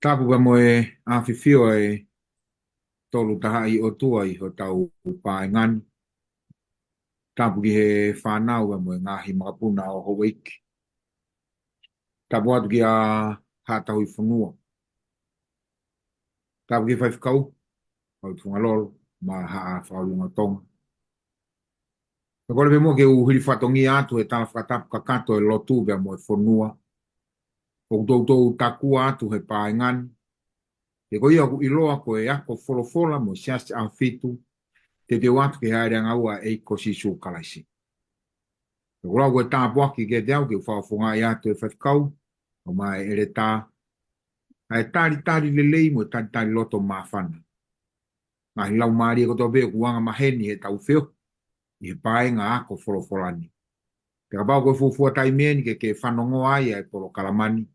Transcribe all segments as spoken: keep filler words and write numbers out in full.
Tapu pea mo e ʻafifio ʻa e Tolu Tahaʻi ʻOtua ʻi hotau paenga ni. Tapu ki he fānau pea mo e ngaahi makapuna ʻo houʻeiki. Tapu atu kia Haʻa Tauhi Fonua. Tapu ki he faifekau, Hau Tuʻunga Lolo, mo e Haʻa Fakalūnga Tonga. Pea kole pē muʻa ke u hili fatongia atu he tala fakatapu kakato ʻa e lotu pea mo e fonua. ʻOku toutou takua atu he paenga ni, he ko ia ʻoku ʻiloa ko e ako folofola mo e Siasi ʻAhofitu, teuteu atu ki he hāʻele angaua ʻa e ʻEiki ko Sīsū Kalaisi. Pea ʻoku ou lau ko e tāpuaki kiate au ke u fakafofongaʻi atu e faifekau, ʻo mai ʻeletā, ʻa e talitali lelei mo e talitali loto māfana. Ngaahi laumālie kotoa pē ʻoku anga maheni he tau feo ʻi he paenga ako folofola ni. Pea kapau ko e fuofua taimi eni ke ke fanongo ai ʻa e polokalama ni,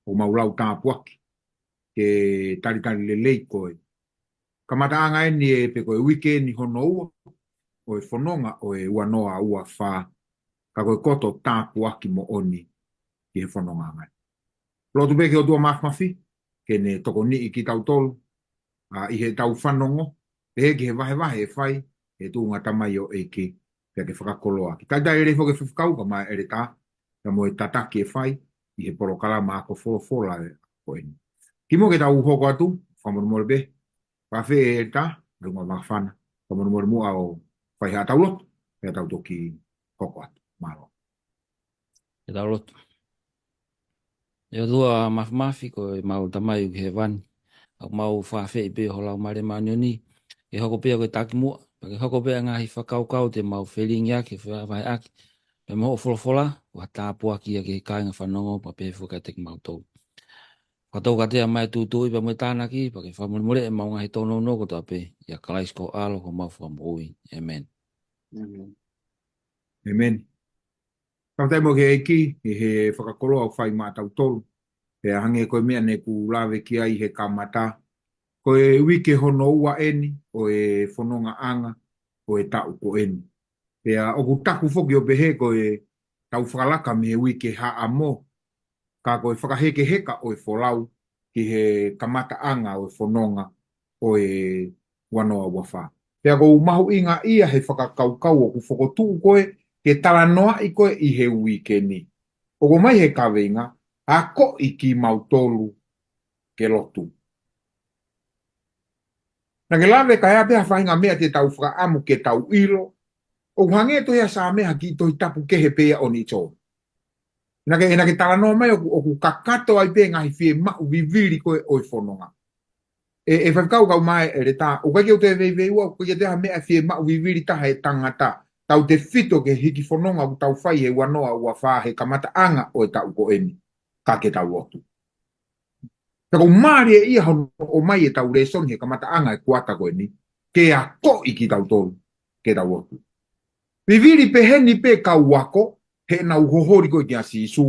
ʻoku mau lau tāpuaki ke talitali lelei koe. Kamataʻanga eni ʻe pē ko e uike ni hono ua ʻo e fononga ʻo e ua noa ua fā, ka ko e koto tāpuaki moʻoni ki he fononga anga ni. Lotu pē ki he ʻOtua Māfimafi ke ne tokoniʻi kitautolu, ʻa, ʻi he tau fanongo, pehē ki he vahevahe ʻe fai ʻe he tuʻunga tamai ʻo e ʻEiki, pea ke fakakoloa. Ke talitali lelei foki e faifekau kae ʻumaʻā e ʻeletā, pea mo e tataki ʻe fai ʻi he polokalama ako folofola ko eni. Kimuʻa ke tau hoko atu, fakamolemole pē, fakafeʻiloaki ʻeletā, ʻa e ʻuhinga māfana, fakamolemole muʻa ʻo fai haʻatau lotu, pea tau toki hoko atu. Mālō. Ke tau lotu. ʻE ʻOtua Māfimafi, ko ʻemau Tamai ʻoku ʻi hēvani, ʻoku mau fakafeʻiloaki pē ho Laumālie Māʻoniʻoni ke hoko pē ia ko e takimuʻa, pea ke hoko pē ʻa e ngaahi fakakaukau te mau felingiʻaki, vahevaheʻaki, pea mo hoʻo folofola, ko ha tāpuaki ia ki he kāinga fanongo, pea pehē foki kiate kimautolu. Fakataukatea mai e tūtuuʻi pea mo e tānaki, pea ke fakamolemoleʻi ʻemau ngaahi tōnounou kotoa pē, ʻia Kalaisi ko ho ʻAlo ko homau Fakamoʻui. ʻĒmeni. ʻĒmeni. ʻĒmeni. Fakafetaʻi muʻa ki he ʻEiki ʻi he fakakoloa ʻoku fai maʻatautolu. Pea hangē ko e meʻa ne u lave ki ai he kamata, ko e uike hono ua eni ʻo e fonongaʻanga ʻo e taʻu ko eni. Pea ʻoku taku foki ʻo pehē ko e tau fakalaka mei he uike Haʻamo, ka ko e fakahekeheka ʻo e folau ki he kamataʻanga ʻo e fononga ʻo e ua noa ua fā. Pea ʻoku mahuʻinga ia he fakakaukau ʻoku fokotuʻu ko ē ke talanoaʻi ko ē ʻi he uike ni. ʻOku ʻomai he kaveinga, akoʻi kimautolu ke lotu. Naʻa ke lave kae ʻi ai pē ha faʻahinga meʻa te tau fakaʻamu ke tau ʻilo, ʻoku hangē tohi ʻa Saame ha kiʻi tohi tapu kehe pē ia on its own. Naʻa ke, naʻa ke talanoa mai ʻoku, ʻoku kakato ai pē ngaahi fiemaʻu vivili ko ē ʻo e fononga. ʻE, ʻe faifekau kae ʻumaʻā e ʻeletā, ʻoku ʻikai ke u toe veiveiua, ʻoku ʻikai ke toe ha meʻa fiemaʻu vivili taha ʻe tangata, tautefito ki he hiki fononga ʻoku tau fai he ua noa ua fā he kamataʻanga ʻo e taʻu ko eni, ka ke tau lotu. Pea ʻoku mālie ia hono ʻomai e tau lēsoni he kamataʻanga e kuata ko eni, ke akoʻi kitautolu ke tau lotu. Vivili pehē ni pē kau ako, heʻenau hoholi ko ē kia Sīsū,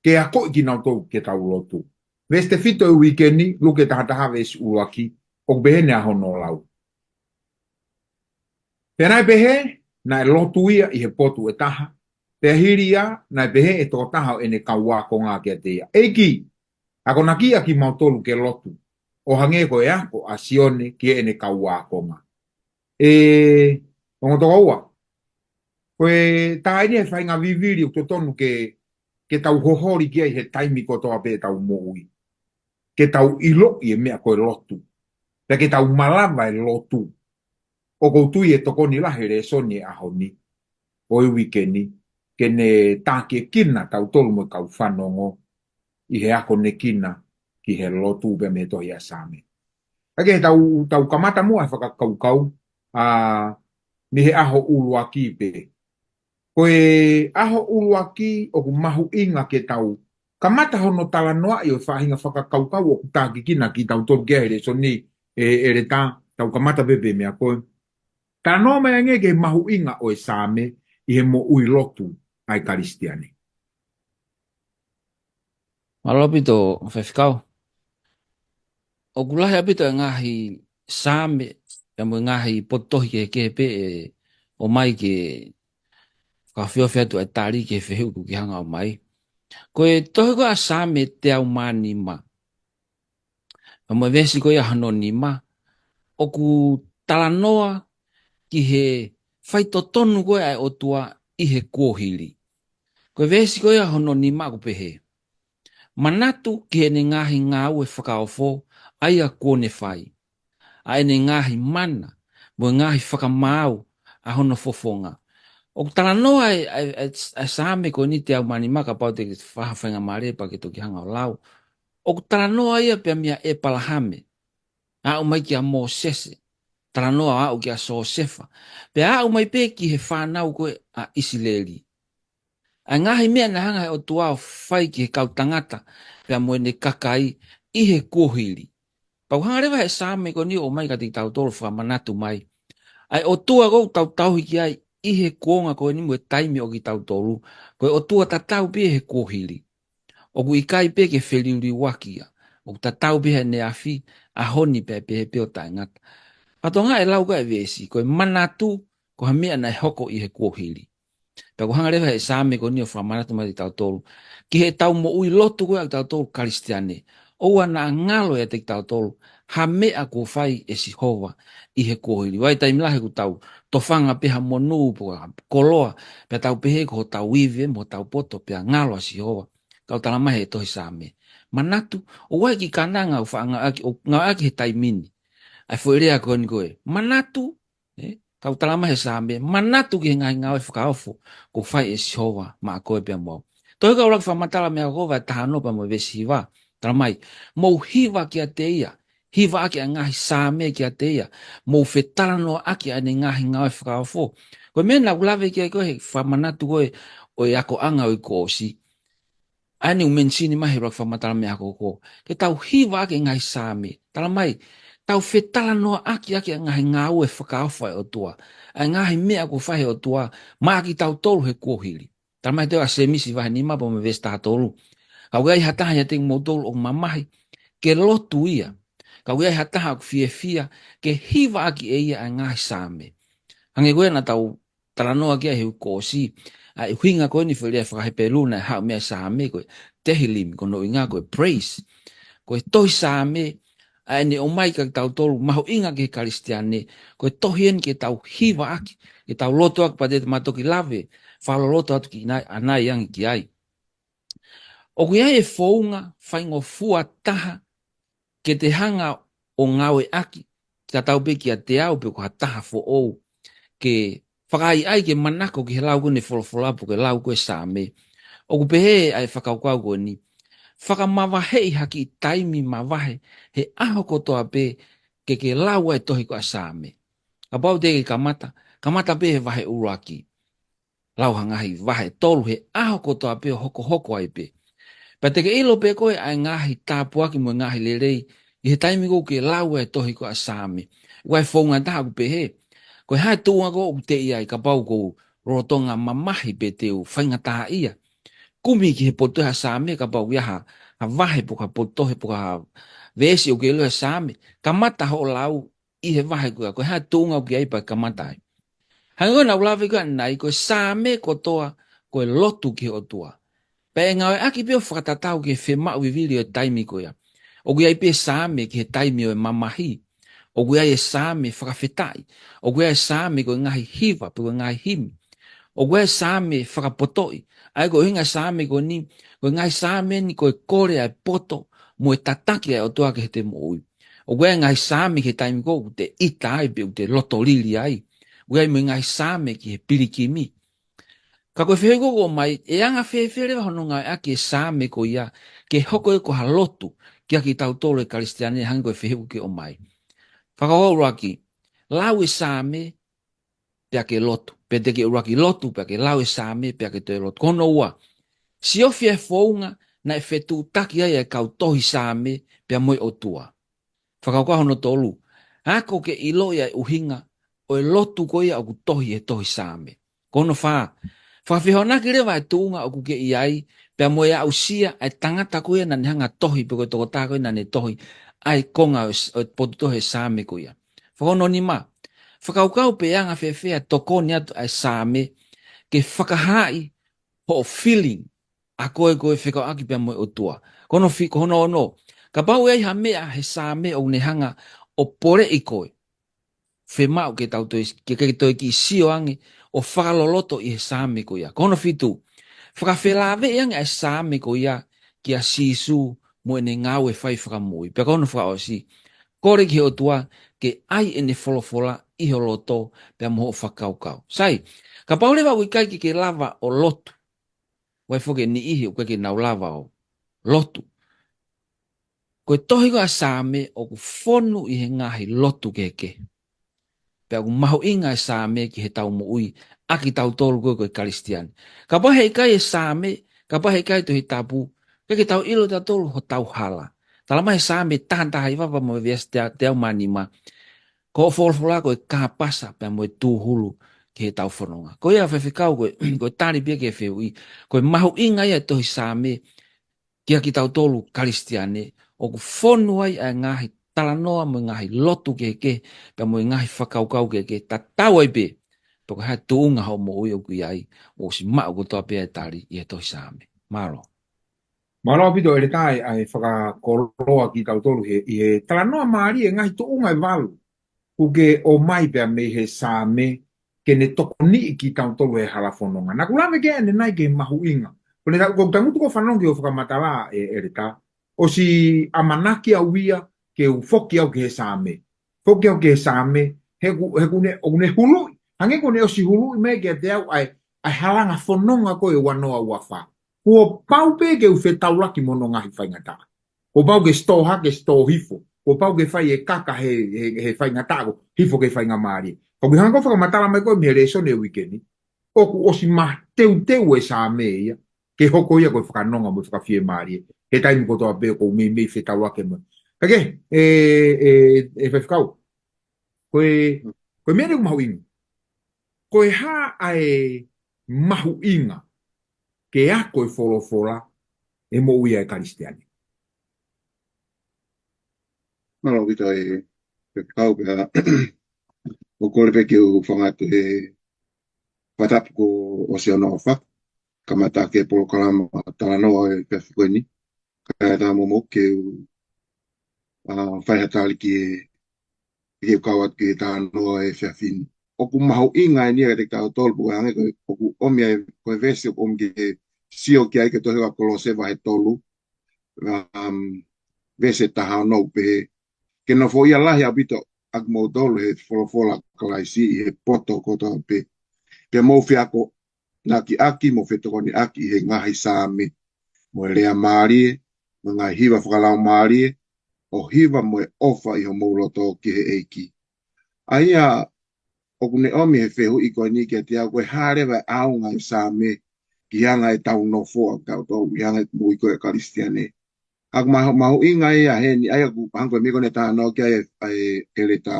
ke akoʻi kinautolu ke tau lotu. Veesi tefito e uike ni, Luke taha taha veesi ʻuluaki, ʻoku pehē ni ʻa hono lau. Pea naʻe pehē, naʻe lotu ia ʻi he potu ʻe taha. Pea hili ia, naʻe pehē ʻe he tokotaha ʻo ʻene kau ākonga kiate ia, ʻEiki, akonakiʻi ʻa kimautolu ke lotu, ʻo hangē ko e ako ʻa Sione ki heʻene kau ākonga. ʻE ongo tokoua, ko e taha eni e faʻahinga vivili ʻoku totonu ke, ke tau hoholi ki ai he taimi kotoa pē ʻetau moʻui. Ke tau ʻiloʻi e meʻa ko e lotu. Pea ke tau malava e lotu. ʻOku ou tui ʻe tokoni lahi e lēsoni e ʻaho ni, ʻo e uike ni, ke ne tākiekina tautolu mo e kau fanongo ʻi he akonekina ki he lotu pea mei he tohi ʻa Saame. Ka ke tau, tau kamata muʻa e fakakaukau, ʻa, mei he ʻaho ʻuluaki pē. Ko e ʻaho ʻuluaki ʻoku mahuʻinga ke tau kamata hono talanoaʻi ʻo e faʻahinga fakakaukau ʻoku tākiekina kitautolu ki ai he lēsoni, ʻe, ʻeletā, tau kamata pē pē meia koe. Talanoa mai angē ki he mahuʻinga ʻo e Saame ʻi he moʻui lotu ʻa e Kalisitiane. Mālō ʻaupito, faifekau. ʻOku lahi ʻaupito e ngaahi Saame, pea mo e ngaahi potu tohi kehekehe pē ʻe ʻomai ke fakaofiofi atu e tali ki he fehuʻi ʻoku ke hanga ʻo ʻomai. Ko e tohi ko ē ʻa Saame teau mā nima, Pea mo e veesi ko ia hono nima, ʻoku talanoa ki he faitotonu ko ē ʻa e ʻOtua ʻi he kuohili. Ko e veesi ko ia hono nima ʻoku pehē: Manatu ki heʻene ngaahi ngāue fakaofo, ʻa ia kuo ne fai, ʻa ʻene ngaahi mana, mo e ngaahi fakamaau ʻa hono fofonga. ʻOku talanoa e, e, e, e Saame ko eni teau mā nima, kapau te ke faʻa faingamālie pea ke toki hanga ʻo lau. ʻOku talanoa ia pea meia ʻEpalahame, aʻu mai kia Mōsese, talanoa aʻu kia Siosefa, pea aʻu mai pē ki he fānau ko ē ʻa ʻIsileli. ʻA e ngaahi meʻa naʻe hanga he ʻOtua ʻo fai ki he kau tangata pea mo ʻene kakai ʻi he kuohili. Pea ʻoku hanga leva he Saame ko eni ʻo ʻomai kiate kitautolu fakamanatu mai, ʻa e ʻOtua ʻoku tau tauhi ki ai ʻi he kuonga ko eni mo e taimi ʻo kitautolu, ko e ʻOtua tatau pē he kuohili. ʻOku ʻikai pē ke feliuliuaki ia. ʻOku tatau pē heʻene afi, ʻaho ni pea pehē pē ʻo taʻengata. Pea toki ʻe lau ko ē veesi, ko e manatu, ko ha meʻa naʻe hoko ʻi he kuohili. Pea ʻoku hanga leva he Saame ko eni ʻo fakamanatu mai kiate kitautolu ki heʻetau moʻui lotu ko ē ʻa kitautolu Kalisitiane. ʻOua naʻa ngalo ʻiate kitautolu ha meʻa kuo fai ʻe Sihova ʻi he kuohili. ʻOku ʻi ai e taimi lahi ʻoku tau tofanga pē ha monū pe ko ha koloa, pea tau pehē ko hotau ivi mo hotau poto pea ngalo ʻa Sihova. Ka ʻoku talamai he tohi Saame, manatu, ʻoku ʻi ai e kiʻi kananga ʻoku faʻa ngāueʻaki, ʻoku ngāueʻaki he taimi ni ʻa e foʻi lea ko eni ko e manatu, ē? Ka ʻoku talamai he Saame, manatu ki he ngaahi ngāue fakaofo kuo fai ʻe Sihova maʻa koe pea mo au. Tohi ko ē ʻUluaki Fakamatala Meʻa Hokohoko vahe taha ono pea mo e veesi hiva, talamai, mou hiva kiate ia, hiva ʻaki ʻa e ngaahi Saame kiate ia, mou fetalanoaʻaki ʻa ʻene ngaahi ngāue fakaofo. Ko e meʻa naʻa ku lave ki ai ko ē he fakamanatu ko ē ʻo e akoʻanga ʻo e kuo ʻosi, ʻa eni ʻoku menisini mai he ʻUluaki Fakamatala Meʻa Hokohoko, ke tau hiva ʻaki e ngaahi Saame. Talamai, tau fetalanoaʻaki ʻaki ʻa e ngaahi ngāue fakaofo ʻa e ʻOtua, ʻa e ngaahi meʻa kuo fai he ʻOtua maʻa kitautolu he kuohili. Talamai he tohi ʻa Sēmisi vahe nima pea mo e veesi taha tolu, ka ʻoku ʻi ai ha taha ʻiate kimoutolu ʻoku mamahi, ke lotu ia. Ka ʻoku ʻi ai ha taha ʻoku fiefia, ke hiva ʻaki ʻe ia ʻa e ngaahi Saame. Hangē ko ia naʻa tau talanoa ki ai he uike kuo ʻosi, ʻa e ʻuhinga ko eni foʻi lea faka-Hepelū naʻe haʻu mei ai e Saame ko e Tehillim, ko hono ʻuhinga ko e praise. Ko e tohi Saame, ʻa ʻene ʻomai kiate kitautolu, mahuʻinga ki he Kalisitiane, ko e tohi eni ke tau hiva ʻaki, ke tau lotu ʻaki, pea te ma toki lave fakaloloto atu ki nai, ʻanai ange ki ai. ʻOku ʻi ai e founga faingofua taha ke te hanga ʻo ngāueʻaki, tatau pē kiate au pe ko ha taha foʻou, ke fakaʻaiʻai ke manako ki he lau ko eni e folofola pe ko e lau ko ē e Saame. ʻOku pehē ʻa e fakakaukau ko eni, fakamavaheʻi ha kiʻi taimi mavahe he ʻaho kotoa pē ke ke lau ʻa e tohi ko ē ʻa e Saame. Kapau te ke kamata, kamata pē he vahe ʻuluaki. Lau ha ngaahi vahe ʻe tolu he ʻaho kotoa pē ʻo hokohoko ai pē. Pea te ke ʻilo pē koe ʻa e ngaahi tāpuaki mo e ngaahi lelei ʻi he taimi ko ē ʻoku ke lau ʻa e tohi ko ē ʻa e Saame. ʻOku ʻi ai e founga ʻe taha ʻoku pehē, ko e hā e tuʻunga ko ē ʻoku te ʻi ai, kapau ʻoku ou lolotonga mamahi pe te u faingataʻaʻia. Kumi ki he potu tohi ʻa e Saame, kapau ʻoku ʻi ai ha, ha vahe pe ko ha potu tohi pe ko ha veesi ʻoku ke ʻilo he Saame, kamata hoʻo lau ʻi he vahe ko ia, ko e hā e tuʻunga ʻoku ke ʻi ai pea kamata ai. Hangē ko ia naʻa ku lave ki ai ʻanenai, ko e Saame kotoa ko e lotu ki he ʻOtua. Pea ʻe ngāueʻaki pē ʻo fakatatau ki he fiemaʻu vivili ʻo e taimi ko ia. ʻOku ʻi ai pē Saame ki he taimi ʻo e mamahi. ʻOku ʻi ai e Saame fakafetaʻi. ʻOku ʻi ai e Saame ko e ngaahi hiva pe ko e ngaahi himi. ʻOku ʻi ai e Saame fakapotoʻi. ʻA ia ko e ʻuhinga e Saame ko eni, ko e ngaahi Saame ni ko e kole ʻa e poto mo e tataki ʻa e ʻOtua ki heʻete moʻui. ʻOku ʻi ai e ngaahi Saame ki he taimi ko ē ʻoku te ʻita ai pe ʻoku te loto lili ai. ʻOku ʻi ai mo e ngaahi Saame ki he pilikimi. Ka ko e fehuʻi ko ē ʻoku ʻomai, ʻe anga fēfē leva hono ngāueʻaki e Saame ko ia ke hoko ia ko ha lotu kiate kitautolu e Kalisitiane, hangē ko e fehuʻi ʻoku ke ʻomai. Fakakaukau ʻuluaki, lau e Saame pea ke lotu. Pe te ke ʻuluaki lotu pea ke lau e Saame pea ke toe lotu. Ko hono ua, siofi e founga naʻe fetuʻutaki ai e kau tohi Saame pea mo e ʻOtua. Fakakaukau hono tolu, ako ke ʻiloʻi ʻa e ʻuhinga ʻo e lotu ko ia ʻoku tohi he tohi Saame. Ko hono fā, fakafehoanaki leva e tuʻunga ʻoku ke ʻi ai pea mo e aʻusia ʻa e tangata ko ia naʻa ne hanga ʻo tohi pe ko e tokotaha ko ia naʻa ne tohi ʻa e konga ʻo e s-, ʻo e potu tohi e Saame ko ia. Fakahono nima, fakakaukau pe ʻe anga fēfē ʻa e tokoni atu ʻa e Saame ke fakahaaʻi hoʻo feeling ʻa koe ko e fekauʻaki pea mo e ʻOtua. Ko hono fi-, ko hono ono, Kapau ʻe ʻi ai ha meʻa he Saame ʻoku ne hanga ʻo poleʻi koe, fiemaʻu ke tau toe, ke, ke toe kiʻi sio ange ʻo fakaloloto ʻi he Saame ko ia. Ko hono fitu, fakafelāveʻi ange ʻa e Saame ko ia kia Sīsū mo ʻene ngāue fai fakamoʻui. Pea ko hono fakaʻosi, kole ki he ʻOtua ke ʻai ʻene folofola ʻi ho loto pea mo hoʻo fakakaukau. Sai, kapau leva ʻoku ʻikai ke ke lava ʻo lotu, ʻoku ʻi ai foki e niʻihi ʻoku ʻikai ke nau lava ʻo lotu. Ko e tohi ko ē ʻa Saame ʻoku fonu ʻi he ngaahi lotu kehekehe. Pea ʻoku mahuʻinga e Saame ki heʻetau moʻui ʻa kitautolu ko ē ko e Kalisitiane. Kapau he ʻikai e Saame, kapau he ʻikai Tohi Tapu, ʻikai ke tau ʻilo tautolu hotau hala. Talamai he Saame taha taha hiva pea mo e veesi teau, teau mā nima, ko hoʻo folofola ko e kāpasa pea mo e tūhulu ki heʻetau fononga. Ko ia Faifekau, ko e, ko e tali pē ki he fehuʻi, ko e mahuʻinga ia e tohi Saame kia kitautolu Kalisitiane, ʻoku fonu ai ʻa e ngaahi talanoa mo e ngaahi lotu kehekehe, pea mo e ngaahi fakakaukau kehekehe, tatau ai pē pe ko e hā e tuʻunga hoʻo moʻui ʻoku ʻi ai, ʻosi maʻu kotoa pē e tali ʻi he tohi Saame. Mālō. Mālō ʻaupito ʻEletā ʻa e fakakoloa kitautolu he, ʻi he talanoa mālie e ngaahi tuʻunga ʻe valu ʻoku ke ʻomai pea mei he Saame ke ne tokoniʻi kitautolu he hala fononga. Naʻa ku lave ki ai ʻanenai ki he mahuʻinga. Ko ʻene ta-, ko e tangutu ko e fanongo ki hoʻo fakamatala ʻe, ʻEletā, ʻosi ʻamanaki au ia ke u foki au ki he Saame. Foki au ki he Saame, he ʻoku, he ʻoku ne, ʻoku ne huluʻi. Hangē ko ʻene ʻosi huluʻi mai kiate au ʻa e, ʻa e halanga fononga ko ē ua noa ua fā. Kuo pau pē ke u fetaulaki mo hono ngaahi faingataʻa. Kuo pau ke sitō hake, sitō hifo. Kuo pau ke fai e kaka he, he, he faingataʻa ko ē, hifo ki he faingamālie. Ka ʻoku hanga ko ē ʻo fakamatala mai ko ē mei he lēsoni e uike ni, ʻoku ʻosi mateuteu e Saame ia ke hoko ia ko e fakanonga mo e fakafiemālie he taimi kotoa pē ʻoku ou meimei fetaulaki mo ia. Ka ke, e, e, e Faifekau, ko e, ko e meʻa ni ʻoku mahuʻinga. Ko e hā ʻa e mahuʻinga ke ako e folofola he moʻui ʻa e Kalisitiane? Mālō ʻaupito e Faifekau, pea ʻoku ou kole pē ke u fakaʻatu he fakatapu kuo ʻosi hono ʻofa, kamata ki he polokalama talanoa e efiafi ko eni. Kae ʻatā momo ke u, ʻa, fai ha tali ki he, ke u kau atu ki he talanoa e efiafi ni. ʻOku mahuʻinga eni ia kiate kitautolu, pea hangē ko e, ʻoku ʻomi ai ko e veesi ʻoku ʻomi ke sio ki ai, ko e tohi ʻa Kolose vahe tolu, um, veesi taha ono, ʻoku pehē: Ke nofoʻia lahi ʻaupito ʻa kimoutolu he folofola ʻa Kalaisi ʻi he poto kotoa pē. Pea mou feakonakiʻaki mo fetokoniʻaki ʻi he ngaahi Saame, mo e lea mālie, mo e ngaahi hiva fakalaumālie, ʻo hiva mo e ʻofa ʻi homou loto ki he ʻEiki. ʻA ia ʻoku ne ʻomi he fehuʻi ko eni kiate au, ko e hā leva e ʻaonga e Saame ki he anga ʻetau nofo ʻa kitautolu, ki he anga e moʻui ko ē ʻa e Kalisitiane. ʻOku mahu-, mahuʻinga ia heni, ʻa ia ʻoku hangē ko e meʻa ko ē naʻe talanoa ki ai ʻa e, ʻa e ʻEletā.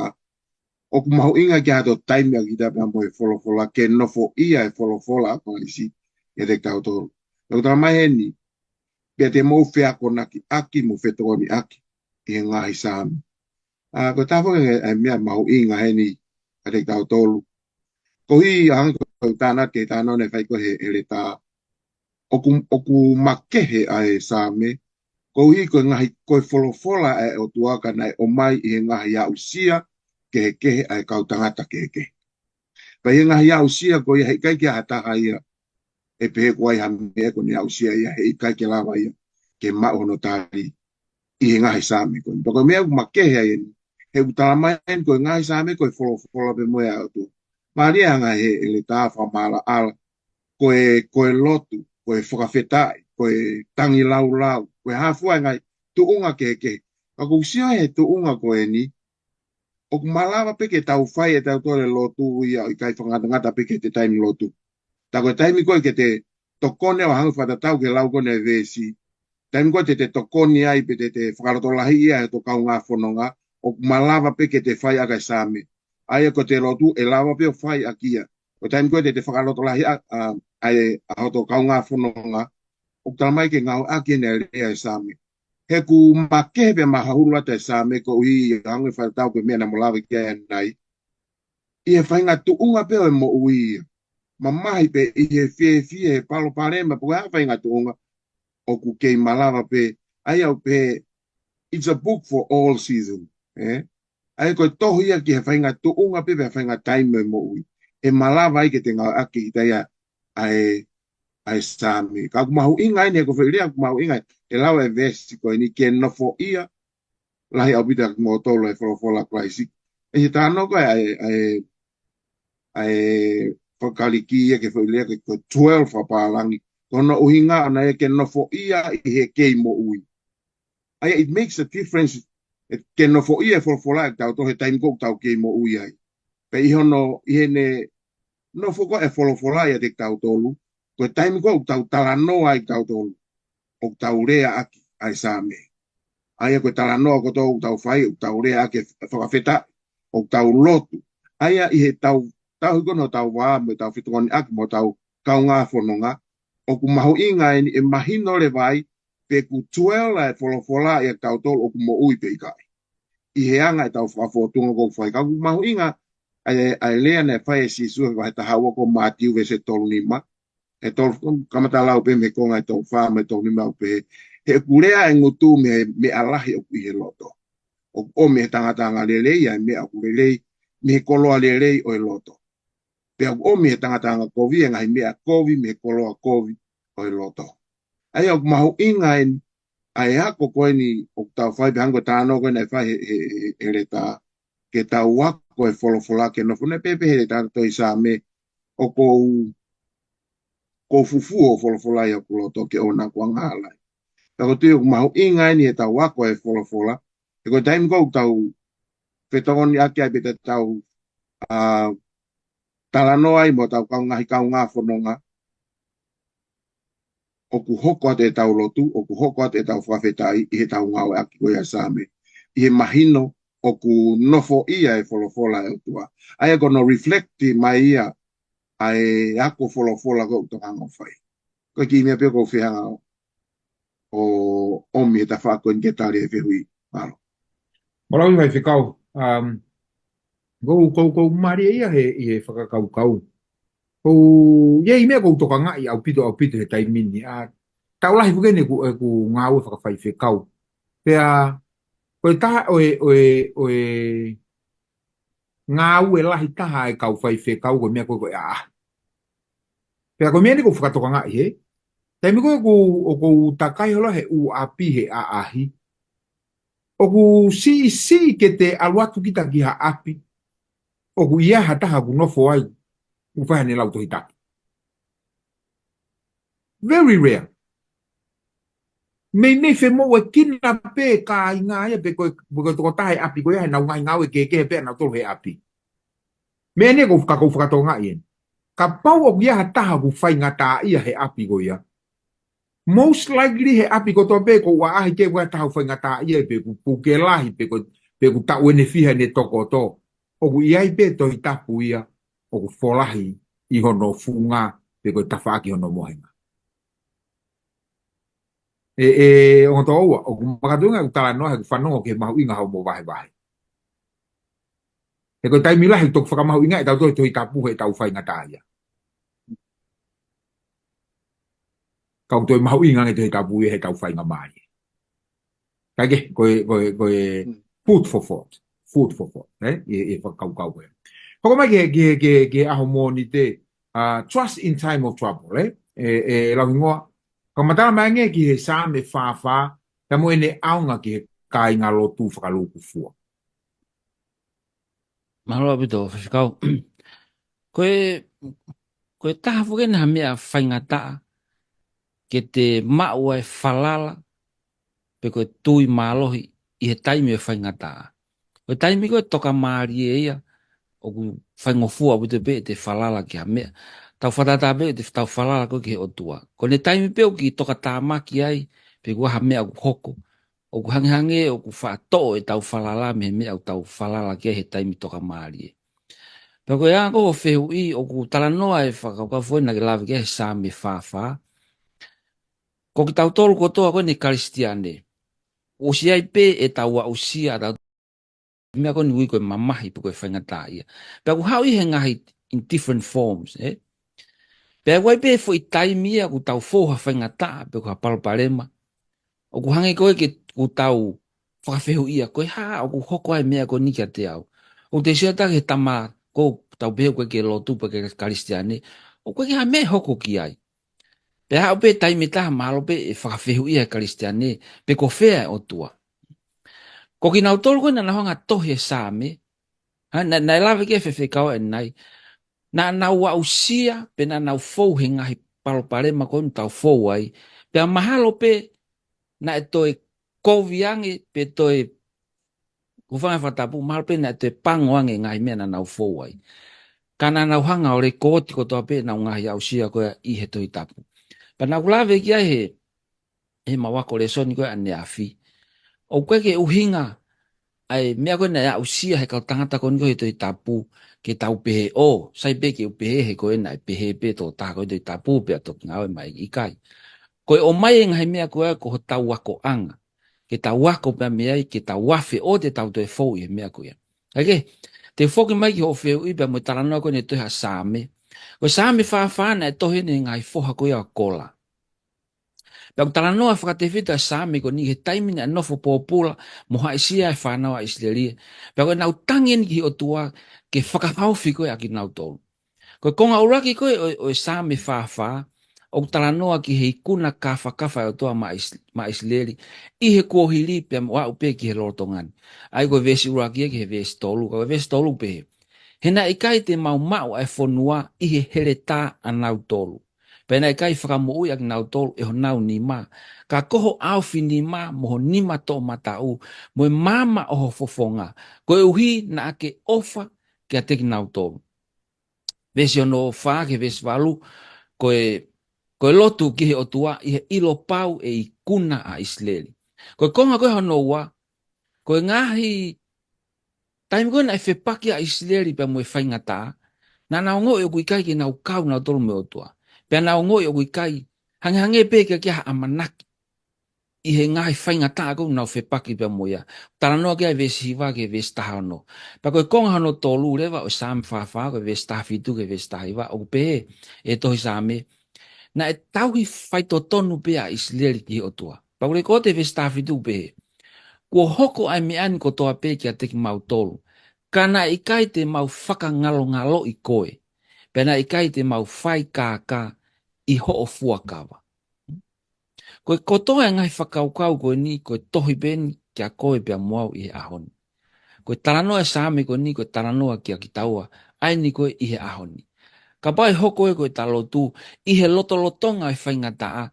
ʻOku mahuʻinga ki hato taimi ʻa kita pea mo e folofola, ke nofoʻia e folofola ʻa Kalaisi kiate kitautolu. ʻOku talamai heni, pea te mou feakonakiʻaki mo fetokoniʻaki ʻi he ngaahi Saame. ʻA, ko e taha foki e, e meʻa mahuʻinga heni kiate kitautolu. Koeʻuhi, hangē ko e talanoa, ke talanoa naʻe fai ko ē he ʻEletā, ʻoku, ʻoku makehe ʻa e Saame, koeʻuhi ko e ngaahi, ko e folofola ʻa e ʻOtua ka naʻe ʻomai ʻi he ngaahi aʻusia kehekehe ʻa e kau tangata kehekehe. Pea ʻi he ngaahi aʻusia ko ia, heʻikai ke ʻi ai ha taha ia ʻe pehē ko e hā e meʻa ko ʻene aʻusia ia, heʻikai ke lava ia ke maʻu hono tali ʻi he ngaahi Saame ko ē. Pea ko e meʻa ʻoku makehe ai eni, he ʻoku talamai eni ko e ngaahi Saame ko e folofola pē mo e ʻa e ʻOtua. Mālie ʻa e anga he ʻEletā fakamaʻalaʻala, ko e, ko e lotu, ko e fakafetaʻi, ko e tangilāulau, ko e hā fua e ngaahi tuʻunga kehekehe. Ka ʻoku ou sio he tuʻunga ko eni, ʻoku malava pē ke tau fai ʻe tautolu e lotu ia ʻo ʻikai fakangatangata pē ki he taimi lotu. Tā ko e taimi ko ē ke te tokoni, ʻo hangē fakatatau ki he lau ko ē ʻa e veesi, taimi ko ē te te tokoni ai pe te te fakalotolahiʻi ʻa hoto kaungā fononga, ʻoku malava pē ke te fai ʻaki e Saame. ʻA ia ko ʻete lotu ʻe lava pē ʻo fai ʻaki ia. Ko e taimi ko ē te te fakalotolahiʻi ʻa, ʻa, ʻa e, ʻa hoto kaungā fononga, ʻoku talamai ke ngāueʻaki ʻene lea e Saame. He ʻoku makehe pea mahulu ʻa e Saame koeʻuhi, hangē fakatatau ko e meʻa naʻa mo lave ki ai ʻanenai. ʻI he faʻahinga tuʻunga pē ʻo e moʻui ia. Mamahi pē ʻi he fiefia, he palopalema, pe ko e hā e faʻahinga tuʻunga, ʻoku kei malava pē, ʻa ia ʻoku pehē, it's a book for all season. Eh? ʻA ia ko e tohi ia ki he faʻahinga tuʻunga pē, pē faʻahinga taimi ʻo e moʻui. ʻE malava ai ke te ngāueʻaki ʻi he taimi ʻa e, ʻa e Saame. Ka ʻoku mahuʻinga eni, ko e foʻi lea ʻoku mahuʻinga eni. ʻE lau e veesi ko eni ke nofoʻia lahi ʻaupito ʻa kimoutolu ʻe he folofola ʻa Kalaisi. ʻI he talanoa ko ē ʻa e, ʻa e, ʻa e fakaKalisi ia ki he foʻi lea ko e twelve fakapālangi. Ko hono ʻuhinga ʻona ia ke nofoʻia ʻi he kei moʻui. ʻA ia, it makes a difference ʻe ke nofoʻia e folofola ʻiate kitautolu he taimi ko ē ʻoku tau kei moʻui ai. Pea ʻi hono, ʻi heʻene nofo ko ē e folofola ʻiate kitautolu, ko e taimi ko ē ʻoku tau talanoa ai kitautolu, ʻoku tau leaʻaki ʻa e Saame. ʻA ia ko e talanoa kotoa ʻoku tau fai, ʻoku tau leaʻaki e fakafetaʻi, ʻoku tau lotu. ʻA ia ʻi he tau, tau hiko no tau vā, mo tau fetokoniʻaki, mo tau kaungā fononga, ʻoku mahuʻinga eni ʻe mahino leva ai, pe ʻoku dwell ʻa e folofola ʻiate kitautolu ʻoku moʻui pe ʻikai. ʻI he anga ʻetau fakafōtunga ʻoku fai. Ka ʻoku mahuʻinga ʻa e, ʻa e lea naʻe fai ʻe Sīsū he vahe taha ua ko Mātiu veesi tolu nima. He tolu, kamata lau pē mei he konga ʻe tolu fā mo e tolu nima ʻoku pehē, he ʻoku lea e ngutu mei he meʻa lahi ʻoku ʻi he loto. ʻOku ʻomi ʻe he tangata angalelei ʻa e meʻa ʻoku lelei mei he koloa lelei ʻo e loto. Pea ʻoku ʻomi ʻe he tangata angakovi e ngaahi meʻa kovi mei he koloa kovi ʻo e loto. ʻA ia ʻoku mahuʻinga eni, ʻa e ako ko eni ʻoku tau fai, pe hangē ko e talanoa ko eni naʻe fai he, he, he, he leta, ke tau ako e folofola ke nofo, naʻe pehē pē he leta tohi Saame, ʻoku ou, ʻoku ou fufū hoʻo folofola ʻi hoku loto ke ʻoua naʻa ku angahala ai. Pea ʻoku ou tui ʻoku mahuʻinga eni ʻetau ako e folofola, he ko e taimi ko ē ʻoku tau fetokoniʻaki ai pe te tau, ʻa, talanoa ai mo ʻetau kau ngaahi kaungā fononga, ʻoku hoko atu ʻetau lotu, ʻoku hoko atu ʻetau fakafetaʻi ʻi heʻetau ngāueʻaki ko ia e Saame. ʻI he mahino ʻoku nofoʻia e folofola ʻa e ʻOtua. ʻA ia ko hono reflect mai ia ʻa e ako folofola ko ē ʻoku tau hanga ʻo fai. Ko e kiʻi meʻa pē ʻoku ou fie hanga ʻo, ʻo ʻomi he tafaʻaki ko eni ke tali e fehuʻi. Mālō. Mālō ʻaupito Faifekau. Um, ʻoku ou, ʻoku ou, ʻoku ou mālieʻia he, ʻi he fakakaukau. ʻOku ou, ʻi ai e meʻa ʻoku ou tokangaʻi ʻaupito, ʻaupito he taimi ni. ʻA, taʻu lahi foki eni ʻeku, ʻeku ngāue fakafaifekau. Pea, ko e taha ʻo e, ʻo e, ʻo e ngāue lahi taha ʻa e kau faifekau ko e meʻa ko ē ko e ʻaʻahi. Pea ko e meʻa eni ʻoku ou fakatokangaʻi he. Taimi ko ē ʻoku, ʻoku ou takai holo he ʻū ʻapi he ʻaʻahi. ʻOku siʻisiʻi ke te ʻalu atu kita ki ha ʻapi ʻoku ʻi ai ha taha ʻoku nofo ai, ʻoku fai haʻane lau Tohi Tapu. Very rare. Meimei femoʻuekina pē kāinga ia pe ko e, pe ko e tokotaha he ʻapi ko ia heʻenau ngaahi ngāue kehekehe pē ʻanautolu he ʻapi. Meʻa eni ʻoku ou faka-, ʻoku ou fakatokangaʻi eni. Kapau ʻoku ʻi ai ha taha ʻoku faingataʻaʻia he ʻapi ko ia, most likely he ʻapi kotoa pē ʻoku ʻaʻahi ki ai ʻoku ʻi ai ha taha ʻoku faingataʻaʻia pe ʻoku puke lahi pe ʻoku, pe ʻoku taʻu ʻe fiha ʻene tokoto. ʻOku ʻi ai pē Tohi Tapu ia ʻoku folahi ʻi hono funga pe ko e tafaʻaki hono mohenga. ʻE, ʻe, ongo toʻoua, ʻoku makatuʻunga ʻeku talanoa he ʻoku fanongo ki he mahuʻinga hoʻomo vahevahe. He ko e taimi lahi ʻoku toki fakamahuʻingaʻi ʻe tautolu e Tohi Tapu heʻetau faingataʻaʻia. Ka ʻoku toe mahuʻinga ange e Tohi Tapu ia heʻetau faingamālie. Kae kehe, ko e, ko e, ko e Mm. food for thought. Food for thought, eh? ʻI, ʻi he fakakaukau ko ē. Hoko mai ki he, ki he, ki he, ki he ʻaho Mōnite, uh, trust in time of trouble, eh? ʻE, ʻe lau hingoa, ka matala mai ange ki he Saame fā fā, pea mo ʻene ʻaonga ki he kāingalotu fakalūkufua. Mālō ʻaupito, Faifekau. Ko e, ko e taha foki eni ha meʻa faingataʻa ke te maʻu ai e falala, pe ko e tui mālohi ʻi he taimi ʻo e faingataʻa. Ko e taimi ko ē tokamālie ia, ʻoku faingofua ʻaupito pē ʻete falala ki ha meʻa. Tau fakatātā pē ʻete tau falala ko ē ki he ʻOtua. Ko ʻene taimi pē ʻoku ke tokatāmaki ai, pe ko ha meʻa ʻoku hoko, ʻoku hangehangē ʻoku faʻa toʻo ʻetau falala mei he meʻa ʻoku tau falala ki ai he taimi tokamālie. Pea ko e anga ko ē hoʻo fehuʻi ʻoku talanoa e fakakaukau foʻou naʻa ke lave ki ai he Saame fā fā. Ko kitautolu kotoa ko eni Kalisitiane, ʻosi ʻi ai pē ʻetau aʻusia ʻa e meʻa ko eni ʻoku ui ko e mamahi pe ko e faingataʻaʻia. Pea ʻoku haʻu ia he ngaahi in different forms, eh? Pea ʻoku ʻi ai pē foʻi taimi ia ʻoku tau fou ha faingataʻa pe ko ha palopalema, ʻoku hangē ko ē ke ʻoku tau fakafehuʻia, ko e hā ʻoku hoko ai e meʻa ko eni kiate au. ʻOku te sio atu ki he tama ko ē tau pehē ʻoku ʻikai ke lotu pe ʻikai ke Kalisitiane, ʻoku ʻikai ke ha meʻa ʻe hoko ki ai. Pea aʻu pē taimi ʻe taha mahalo pē ʻe fakafehuʻia e Kalisitiane, pe ko fē e ʻOtua. Ko kinautolu ko ē naʻa nau hanga ʻo tohi e Saame, ha, naʻe, naʻe lave ki ai e faifekau ʻanenai, naʻa nau aʻusia, pe naʻa nau fou he ngaahi palopalema ko ē ʻoku tau fou ai, pea mahalo pē naʻe toe kovi ange, pe toe, ko e fanga fakatapu, mahalo pē naʻe toe pango ange e ngaahi meʻa naʻa nau fou ai. Ka naʻa nau hanga ʻo lekooti kotoa pē ʻenau ngaahi aʻusia ko ē ʻi he Tohi Tapu. Pea naʻa ku lave ki ai he, he mau ako lēsoni ko ē ʻaneafi. ʻOku ʻikai ke ʻuhinga ʻa e meʻa ko ē naʻe aʻusia he kau tangata ko eni ko ē he Tohi Tapu, ke tau pehē, ʻō, sai pē ke u pehē he ko ē naʻe pehē pē tokotaha ko ē he Tohi Tapu, pea toki ngāue mai, ʻikai. Ko e ʻomai e ngaahi meʻa ko ē ko hotau akoʻanga, ke tau ako pē mei ai, ke tau afe ʻo te tau toe fou ʻi he meʻa ko ia. Kae kehe, te u foki mai ki hoʻo fehuʻi pea mo e talanoa ko eni e tohi ʻa Saame. Ko e Saame fā fā naʻe tohi ʻe he ngaahi foha ko ia ʻo Kola. Pea ʻoku talanoa fakatefito e Saame ko eni he taimi naʻe nofo pōpula mo haʻisia e fānau ʻa ʻIsileli. Pea ko ʻenau tangi eni ki he ʻOtua ke fakahaofi ko ē ʻa kinautolu. Ko e konga ʻuluaki ko ē ʻo, ʻo e Saame fā fā, ʻoku talanoa ki he ikuna kāfakafa e ʻOtua maʻa ʻIs-, maʻa ʻIsileli ʻi he kuohili pea mo aʻu pē ki he lolotonga ni. ʻA ia ko e veesi ʻuluaki ia ki he veesi tolu, ka ko e veesi tolu pehē, he naʻe ʻikai te mau maʻu ʻa e fonua ʻi he heletā ʻanautolu. Pea naʻe ʻikai fakamoʻui ʻa kinautolu ʻe honau nima, ka ko ho ʻaofinima mo ho nima toʻomataʻu, mo e maama ʻo ho fofonga, koeʻuhi naʻa ke ʻofa kiate kinautolu. Veesi hono fā ki he veesi valu, ko e, ko e lotu ki he ʻOtua ʻi he ʻilo pau e ikuna ʻa ʻIsileli. Ko e konga ko ē hono ua, ko e ngaahi taimi ko ē naʻe fepaki ai ʻa ʻIsileli pea mo e faingataʻa, naʻa nau ongoʻi ʻoku ʻikai ke nau kau nautolu mo e ʻOtua. Pea nau ongoʻi ʻoku ʻikai, hangehangē pē ʻikai ke ʻi ai ha ʻamanaki ʻi he ngaahi faingataʻa ko ē naʻa nau fepaki pea mo ia. Talanoa ki ai e veesi hiva ki he veesi taha ono. Pea ko e konga hono tolu leva ʻo e Saame fā fā, ko e veesi taha fitu ki he veesi taha hiva, ʻoku pehē ʻe he tohi Saame, naʻe tauhi faitotonu pē ʻa ʻIsileli ki he ʻOtua. Pea ʻoku lekooti he veesi taha fitu ʻoku pehē, kuo hoko ʻa e meʻa ni kotoa pē kiate kimautolu, ka naʻe ʻikai te mau fakangalongaloʻi koe, pea naʻe ʻikai te mau fai kākā ʻi hoʻo fuakava. Ko e kotoa e ngaahi fakakaukau ko eni, ko e tohi pē eni kia koe pea mo au ʻi he ʻaho ni. Ko e talanoa e Saame ko eni, ko e talanoa kia kitaua, ʻa eni ko ē ʻi he ʻaho ni. Kapau ʻe hoko ē ko e ta lotu ʻi he lotolotonga e faingataʻa,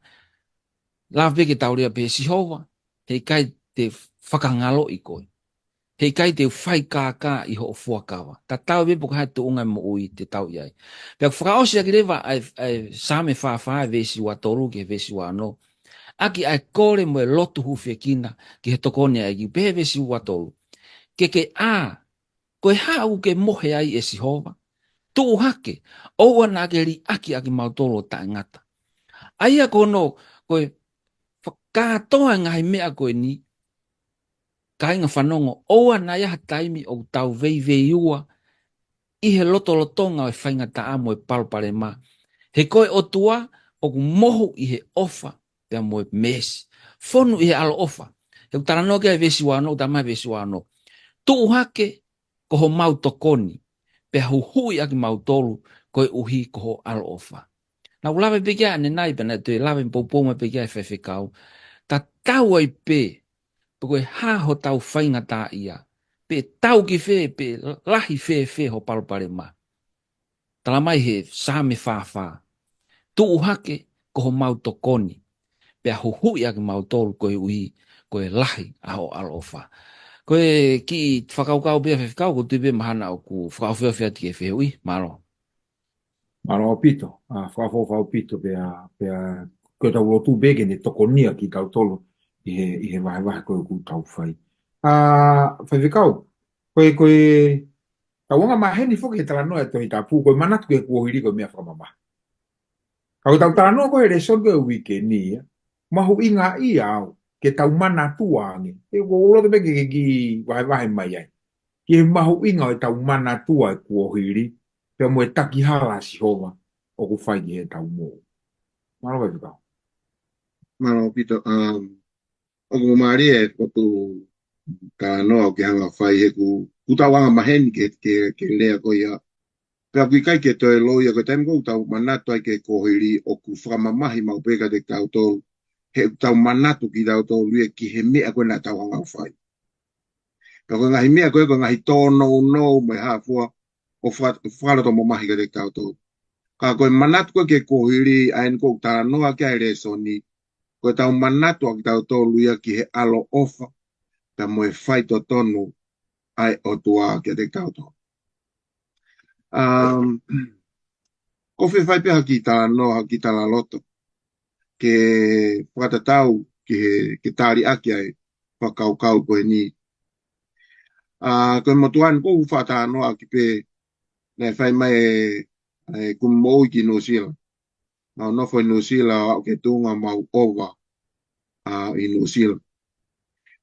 lava pē ke tau lea pē, Sihova, he ʻikai te u fakangaloʻi koe. He ʻikai te u fai kākā ʻi hoʻo fuakava. Tatau ai pē pe ko e hā e tuʻunga e moʻui te tau ʻi ai. Pea ʻoku fakaʻosi ʻaki leva ʻa e, ʻa e Saame fā fā, veesi ua tolu ki he veesi ua ono, ʻaki ʻa e kole mo e lotu hūfiekina ki he tokoni ʻa e ʻEiki. Pehē veesi ua tolu, ke ke ʻā, ko e hā ʻoku ke mohe ai ʻe Sihova? Tuʻu hake, ʻoua naʻa ke liʻaki ʻa kimautolu ʻo taʻengata. ʻA ia ko hono, ko e fakakātoa e ngaahi meʻa ko eni, kāinga fanongo, ʻoua naʻa ʻi ai ha taimi ʻoku tau veiveiua ʻi he lotolotonga ʻo e faingataʻa mo e palopalema. He ko e ʻOtua ʻoku mohu ʻi he ʻofa pea mo e meesi. Fonu ʻi he ʻaloʻofa. He ʻoku talanoa ki ai e veesi ua ono, ʻoku talamai he veesi ua ono, tuʻu hake ko homau tokoni, pea huhuʻi ʻa kimautolu koeʻuhi ko ho ʻaloʻofa. Naʻa ku lave pē ki ai ʻanenai pea naʻe toe lave poupou mai pē ki ai e faifekau. Tatau ai pē pe ko e hā hotau faingataʻaʻia, pe tau ki fē, pe lahi fēfē ho palopalema. Talamai he Saame fā fā, tuʻu hake ko homau tokoni, pea huhuʻi ʻa kimautolu koeʻuhi ko e lahi ʻa ho ʻaloʻofa. Ko e kiʻi fakakaukau pē ia faifekau, ʻoku ou tui pē mahalo ʻoku fakaofiofi atu ki he fehuʻi, mālō. Mālō ʻaupito, ʻa, fakaʻofoʻofa ʻaupito pea, pea ko ʻetau lotu pē ke ne tokonia kitautolu ʻi he, ʻi he vahevahe ko ē ʻoku tau fai. ʻA, faifekau, ko e, ko e, tau anga maheni foki he talanoa e Tohi Tapu, ko e manatu ki he kuohili ko e meʻa fakamamahi. Ka ko ʻetau talanoa ko ē he lēsoni ko ē uike ni ia, mahuʻingaʻia au ke tau manatua ange. He ʻoku ou loto pē ke, ke kiʻi vahevahe mai ai ki he mahuʻinga ʻo ʻetau manatua e kuohili, pea mo e takihala ʻa Sihova ʻoku fai ki heʻetau moʻui. Mālō faifekau. Mālō ʻaupito, um, ʻoku mālie e fokotuʻu Talanoa ʻoku ke hanga ʻo fai he ʻoku, ʻoku tau anga maheni ke, ke, ke lea ko ia. Pea ʻoku ʻikai ke toe loi ia ko e taimi ko ē ʻoku tau manatu ai ki he kuohili ʻoku fakamamahi maʻu pē kiate kitautolu. He ʻoku tau manatu kitautolu ia ki he meʻa ko ē naʻa tau hanga ʻo fai. Pea ko e ngaahi meʻa ko ē ko e ngaahi tōnounou mo e hā fua ʻo fa-, fakaloto mamahi kiate kitautolu. Ka ko e manatu ko ē ki he kuohili ʻa eni ʻoku talanoa ki ai e lēsoni, ko ʻetau manatu ʻa kitautolu ia ki he ʻaloʻofa, pea mo e faitotonu ʻa e ʻOtua kiate kitautolu. Um, ʻoku ou fie fai pē ha kiʻi talanoa, ha kiʻi talaloto, ke fakatatau ki he, ke tali ʻaki ʻa e fakakaukau ko eni. ʻA, ko e motuʻa ni ʻoku ou faʻa talanoa ʻaki pē, naʻe fai mai e, e kumu moʻui ki Nuʻusila. Mau nofo ʻi Nuʻusila, aʻu ki he tuʻunga mau ova, ʻa, ʻi Nuʻusila.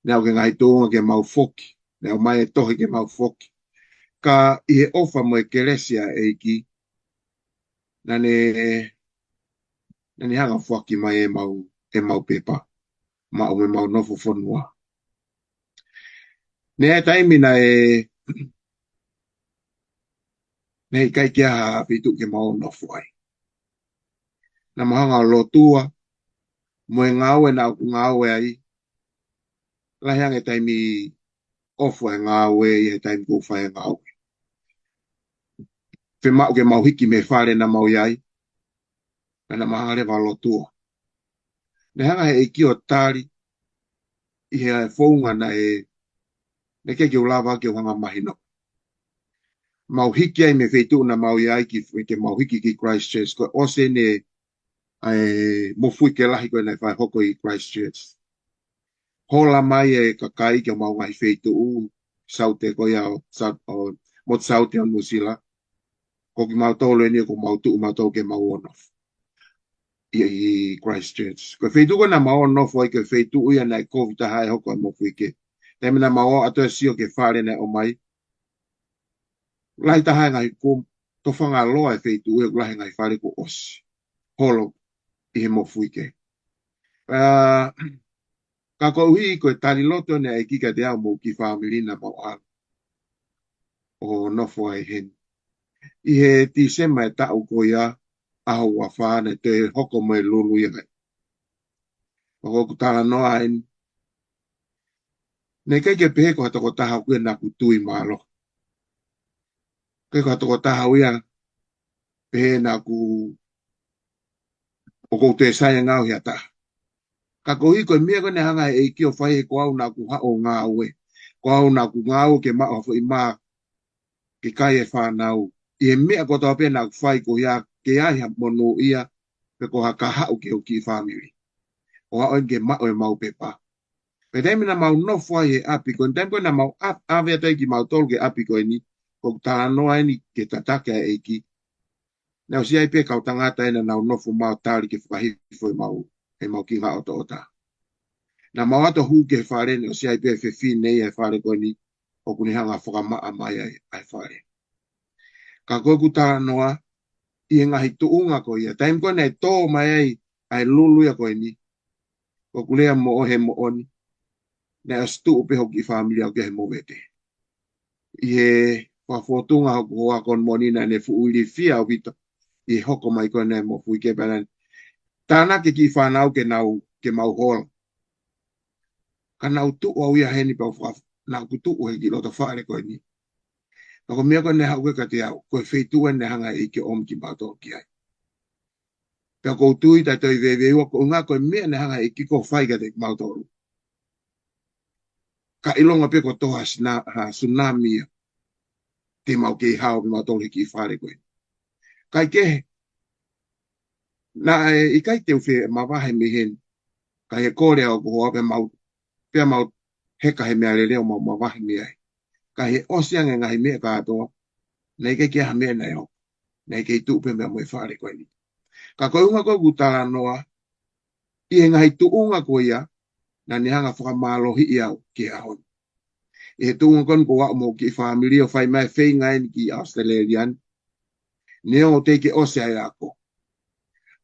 Naʻe aʻu ki he ngaahi tuʻunga ke mau foki. Naʻe ʻomai e tohi ke mau foki. Ka ʻi he ʻofa mo e kelesi ʻa e ʻEiki, naʻa ne, naʻa ne hanga ʻo foaki mai ʻemau, ʻemau pepa. Maʻu mei heʻemau nofo fonua. Naʻe ʻi ai e taimi naʻe, naʻe ʻikai ke ʻi ai ha feituʻu ke mau nofo ai. Naʻa mau hanga ʻo lotua, mo e ngāue naʻa ku ngāue ai, lahi ange e taimi ʻofa e ngāue ʻi he taimi ʻoku ou fai e ngāue. Fiemaʻu ke mau hiki mei he fale naʻa mau ʻi ai, pea naʻa mau hanga leva ʻo lotua. Naʻe hanga he ʻEiki ʻo tali, ʻi he founga naʻe, naʻe ʻikai ke u lava ke u hanga ʻo mahino. Mau hiki ai mei he feituʻu naʻa mau ʻi ai ki, ke mau hiki ki Christchurch, ko e ʻosi eni ʻa e mofuike lahi ko ē naʻe faʻa hoko ʻi Christchurch. Hola mai e kakai ki homau ngaahi feituʻu, saute ko ia ʻo, sa-, ʻo, motu saute ʻo Nuʻusila. Ko kimautolu eni ʻoku mau tuʻu mautolu ke mau ō ʻo nofo ʻi, ʻi Christchurch. Ko e feituʻu ko ē naʻa mau ō ʻo nofo ai ko e feituʻu ia naʻe kovi taha ai e hoko e mofuike. Taimi naʻa mau ō atu ʻo sio ki he fale naʻe ʻomai, lahi taha e ngaahi kumu, tofanga loa e feituʻu he ʻoku lahi e ngaahi fale kuo ʻosi. Holo ʻi he mofuike. ʻA, ka koeʻuhi ko e tali loto eni ʻa e ʻEiki kiate au mo e kiʻi fāmili naʻa mau ʻalu ʻo nofo ai heni. ʻI he Tīsema e taʻu ko ia, ʻaho ua fā naʻe toe hoko mo e lulu ia ngai. Ka ko ʻeku talanoa eni, naʻe ʻikai ke pehē ko ha tokotaha ʻoku ʻi ai naʻa ku tui mālohi. ʻIkai ko ha tokotaha ʻoku ʻi ai pehē naʻa ku, ʻoku ou toe saiʻia ngaohi ha taha. Ka koeʻuhi ko e meʻa ko ē naʻe hanga he ʻEiki ʻo fai he ko au naʻa ku haʻu ʻo ngāue. Ko au naʻa ku ngāue ke maʻu ha foʻi mā ke kai e fānau. ʻI he meʻa kotoa pē naʻa ku fai ko ia ke ʻi ai ha monūʻia, pe ko ha kahaʻu ki hoku kiʻi fāmili. ʻO aʻu eni ke maʻu ʻemau pepa. Pea taimi naʻa mau nofo ai he ʻapi ko eni, taimi ko ē naʻa mau ʻa-, ʻave atu ai kimautolu ki he ʻapi ko eni, ko ʻeku talanoa eni ke tataki ʻa e ʻEiki. Naʻe ʻosi ʻi ai pē kau tangata ʻe naʻa nau nofo mai ʻo tali ke fakahifo ʻemau, ʻemau kiʻi ngaahi ʻotoʻota. Naʻa mau ō atu ʻo hū ki he fale, naʻe ʻosi ʻi ai pē fefine ia he fale ko eni, ʻoku ne hanga ʻo fakamaʻa mai ai ʻa e fale. Ka ko ʻeku talanoa, ʻi he ngaahi tuʻunga ko ia, taimi ko ē naʻe tō mai ai ʻa e lulu ia ko eni, ko ʻeku lea moʻo-, he moʻoni, naʻe ʻosi tuʻu pē hoku kiʻi fāmili au ki he movete. ʻI he fakafotunga hoku hoa ko eni moʻoni naʻa ne fuʻu ilifia ʻaupito ʻi he hoko mai ko eni e mofuike, pea naʻa ne tānaki e kiʻi fānau ke nau, ke mau hola. Ka naʻa ku tuʻu au ia heni pea u faka-, naʻa ku tuʻu he kiʻi loto fale ko eni. Ka ko e meʻa ko ē naʻe haʻu ko ē kiate au, ko e feituʻu eni naʻe hanga he ʻEiki ʻo ʻomi kimautolu ki ai. Pea ʻoku ou tui taʻe toe veiveiua koeʻuhinga ko e meʻa naʻe hanga he ʻEiki ʻo fai kiate kimautolu. Ka ʻilonga pē ko e tō ha sina-, ha tsunami ia, te mau kei hao kimautolu he kiʻi fale ko ē. Kae kehe, naʻe ʻikai te u fie mavahe mei heni. Ka ʻi he kole ʻa hoku hoa pea mau, pea mau heka he meʻalele ʻo mau mavahe mei ai. Ka ʻi he ʻosi ange e ngaahi meʻa kātoa, naʻe ʻikai ke ʻi ai ha meʻa naʻe hoko. Naʻe kei tuʻu pē meʻa mo e fale ko eni. Ka koeʻuhinga ko ʻeku talanoa, ʻi he ngaahi tuʻunga ko ia, naʻa ne hanga ʻo fakamālohiʻi au ki he ʻaho ni. ʻI he tuʻunga ko eni ko au mo hoku kiʻi fāmili ʻo fai mai e feinga eni ki ʻAositelēlia ni, neongo teʻeki ke ʻosi ʻa e ako.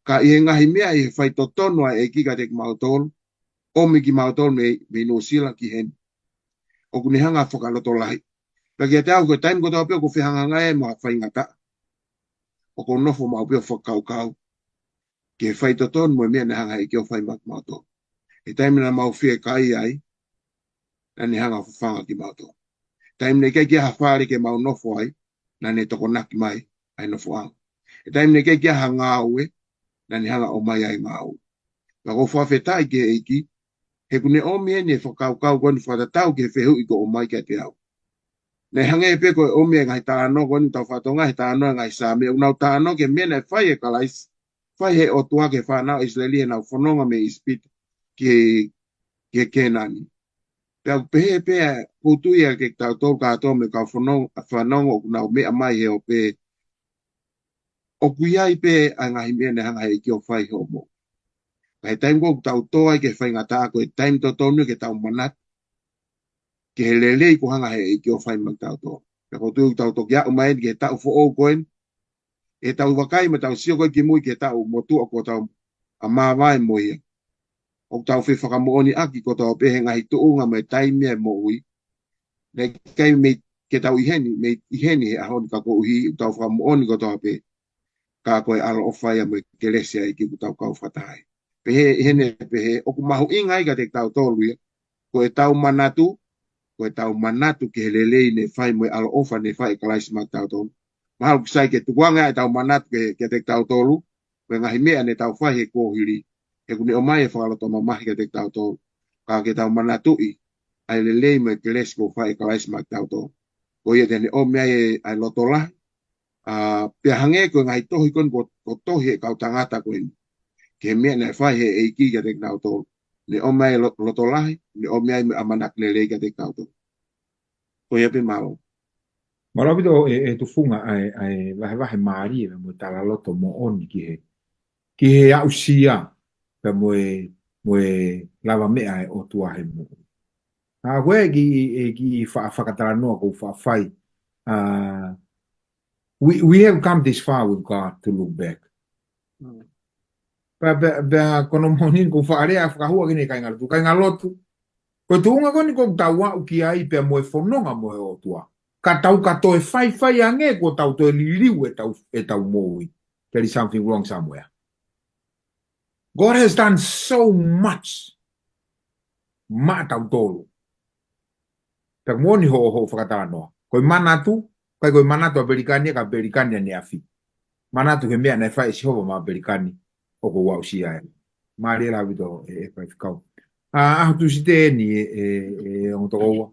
Ka ʻi he ngaahi meʻa ʻi he faitotonu ʻa e ʻEiki kiate kimautolu, ʻomi kimautolu mei, mei Nuʻusila ki heni. ʻoku ne hanga ʻo fakalotolahi. Pea kiate au, ko e taimi kotoa pē ʻoku ou fehangahangai ai mo ha faingataʻa, ʻoku ou nofo maʻu pē ʻo fakakaukau ki he faitotonu mo e meʻa naʻe hanga ʻe he ʻEiki ʻo fai maʻa kimautolu. He taimi naʻa mau fiekaia ai, naʻa ne hanga ʻo fafanga kimautolu. Taimi naʻe ʻikai ke ʻi ai ha fale ke mau nofo ai, naʻa ne tokonaki mai ʻa e nofoʻanga. He taimi naʻe ʻikai ke ʻi ai ha ngāue, naʻa ne hanga ʻo ʻomai ʻa e ngāue. Pea ʻoku ou fakafetaʻi ki he ʻEiki, he ʻoku ne ʻomi eni e fakakaukau ko eni fakatatau ki he fehuʻi kuo ʻomai kiate au. Naʻe hangē pē ko e ʻomi e ngaahi talanoa ko eni ʻoku tau fatongia he talanoa e ngaahi Saame, ʻoku nau talanoa ki he meʻa naʻe fai ʻe Kalaisi, fai ʻe he ʻOtua ki he fānau ʻIsileli heʻenau fononga mei ʻIsipite ki, ki Kēnani. Pea ʻoku pehē pē ʻa e, ʻoku ou tui ʻa e kiate kitautolu kātoa mo e kau fanongo, fanongo ʻoku nau meʻa mai he ʻope, ʻoku ʻi ai pē ʻa e ngaahi meʻa naʻe hanga ʻe he ʻEiki ʻo fai hoʻomou. Ka he taimi ko ē ʻoku tau tō ai ki he faingataʻa, ko e taimi totonu ke tau manatu ki he lelei kuo hanga ʻe he ʻEiki ʻo fai maʻa kitautolu. Pea ʻoku ou tui ʻoku tau toki aʻu mai eni ki he taʻu foʻou ko eni, ʻi heʻetau vakai mo ʻetau sio ko ē ki mui ki he taʻu motuʻa kuo tau māvae mo ia. ʻOku tau fefakamoʻoniʻaki kotoa pē he ngaahi tuʻunga mo e taimi ʻa e moʻui. Naʻe ʻikai mei, ke tau ʻi heni, mei ʻi heni he ʻaho ni ka koeʻuhi ʻoku tau fakamoʻoni kotoa pē, ka ko e ʻaloʻofa ia mo e kelesi ʻa e ʻEiki ʻoku tau kau fakataha ai. Pehē, ʻi heni pehē, ʻoku mahuʻinga ai kiate kitautolu ia, ko ʻetau manatu, ko ʻetau manatu ki he lelei naʻe fai mo e ʻaloʻofa naʻe fai ʻe Kalaisi maʻa kitautolu. Mahalo ʻoku sai ke tukuange ʻetau manatu ki he, kiate kitautolu, ko e ngaahi meʻa naʻa tau fai he kuohili, he ʻoku ne ʻomai e fakalotomamahi kiate kitautolu. Ka ke tau manatuʻi ʻa e lelei mo e kelesi kuo fai ʻe Kalaisi maʻa kitautolu. Ko ia te ne ʻomi ai e, ʻa e loto lahi, ʻa, pea hangē ko e ngaahi tohi ko eni kuo, kuo tohi ʻe he kau tangata ko eni ki he meʻa naʻe fai ʻe he ʻEiki kiate kinautolu. Ne ʻomai e lo-, loto lahi, ne ʻomai mo e ʻamanaki lelei kiate kinautolu. Ko ia pē, mālō. Mālō ʻaupito ʻe, ʻe Tufunga ʻa e, ʻa e vahevahe mālie mo e talaloto moʻoni ki he, ki he aʻusia, pea mo e, mo e lavameʻa ʻa e ʻOtua he moʻui. ʻA, ko e kiʻi, e kiʻi fa-, fakatalanoa ʻoku ou faʻa fai. ʻA, we, we have come this far with God to look back. Mm. Pea, pea, pea ko hono moʻoni ʻoku ou faʻa lea fakahua ki he kāingalotu. Kāingalotu. Ko e tuʻunga ko eni ʻoku tau aʻu ki ai pea mo e fononga mo e ʻOtua. Ka tau ka toe faifai ange kuo tau toe liliu ʻetau, ʻetau moʻui. There is something wrong somewhere. God has done so much maʻa tautolu. Pea ko e moʻoni hoʻo, hoʻo fakatalanoa. Ko e manatu, ʻikai ko e manatu ʻa Pelikani, ka Pelikani ʻa ne afi. Manatu ki he meʻa naʻe fai ʻe Sihova maʻa Pelikani, ʻoku ou aʻusia ai. Mālie lava ʻaupito ʻe, ʻe Faifekau. ʻA, ʻaho Tūsite ni ʻe, ʻe, ʻe ongo tokoua.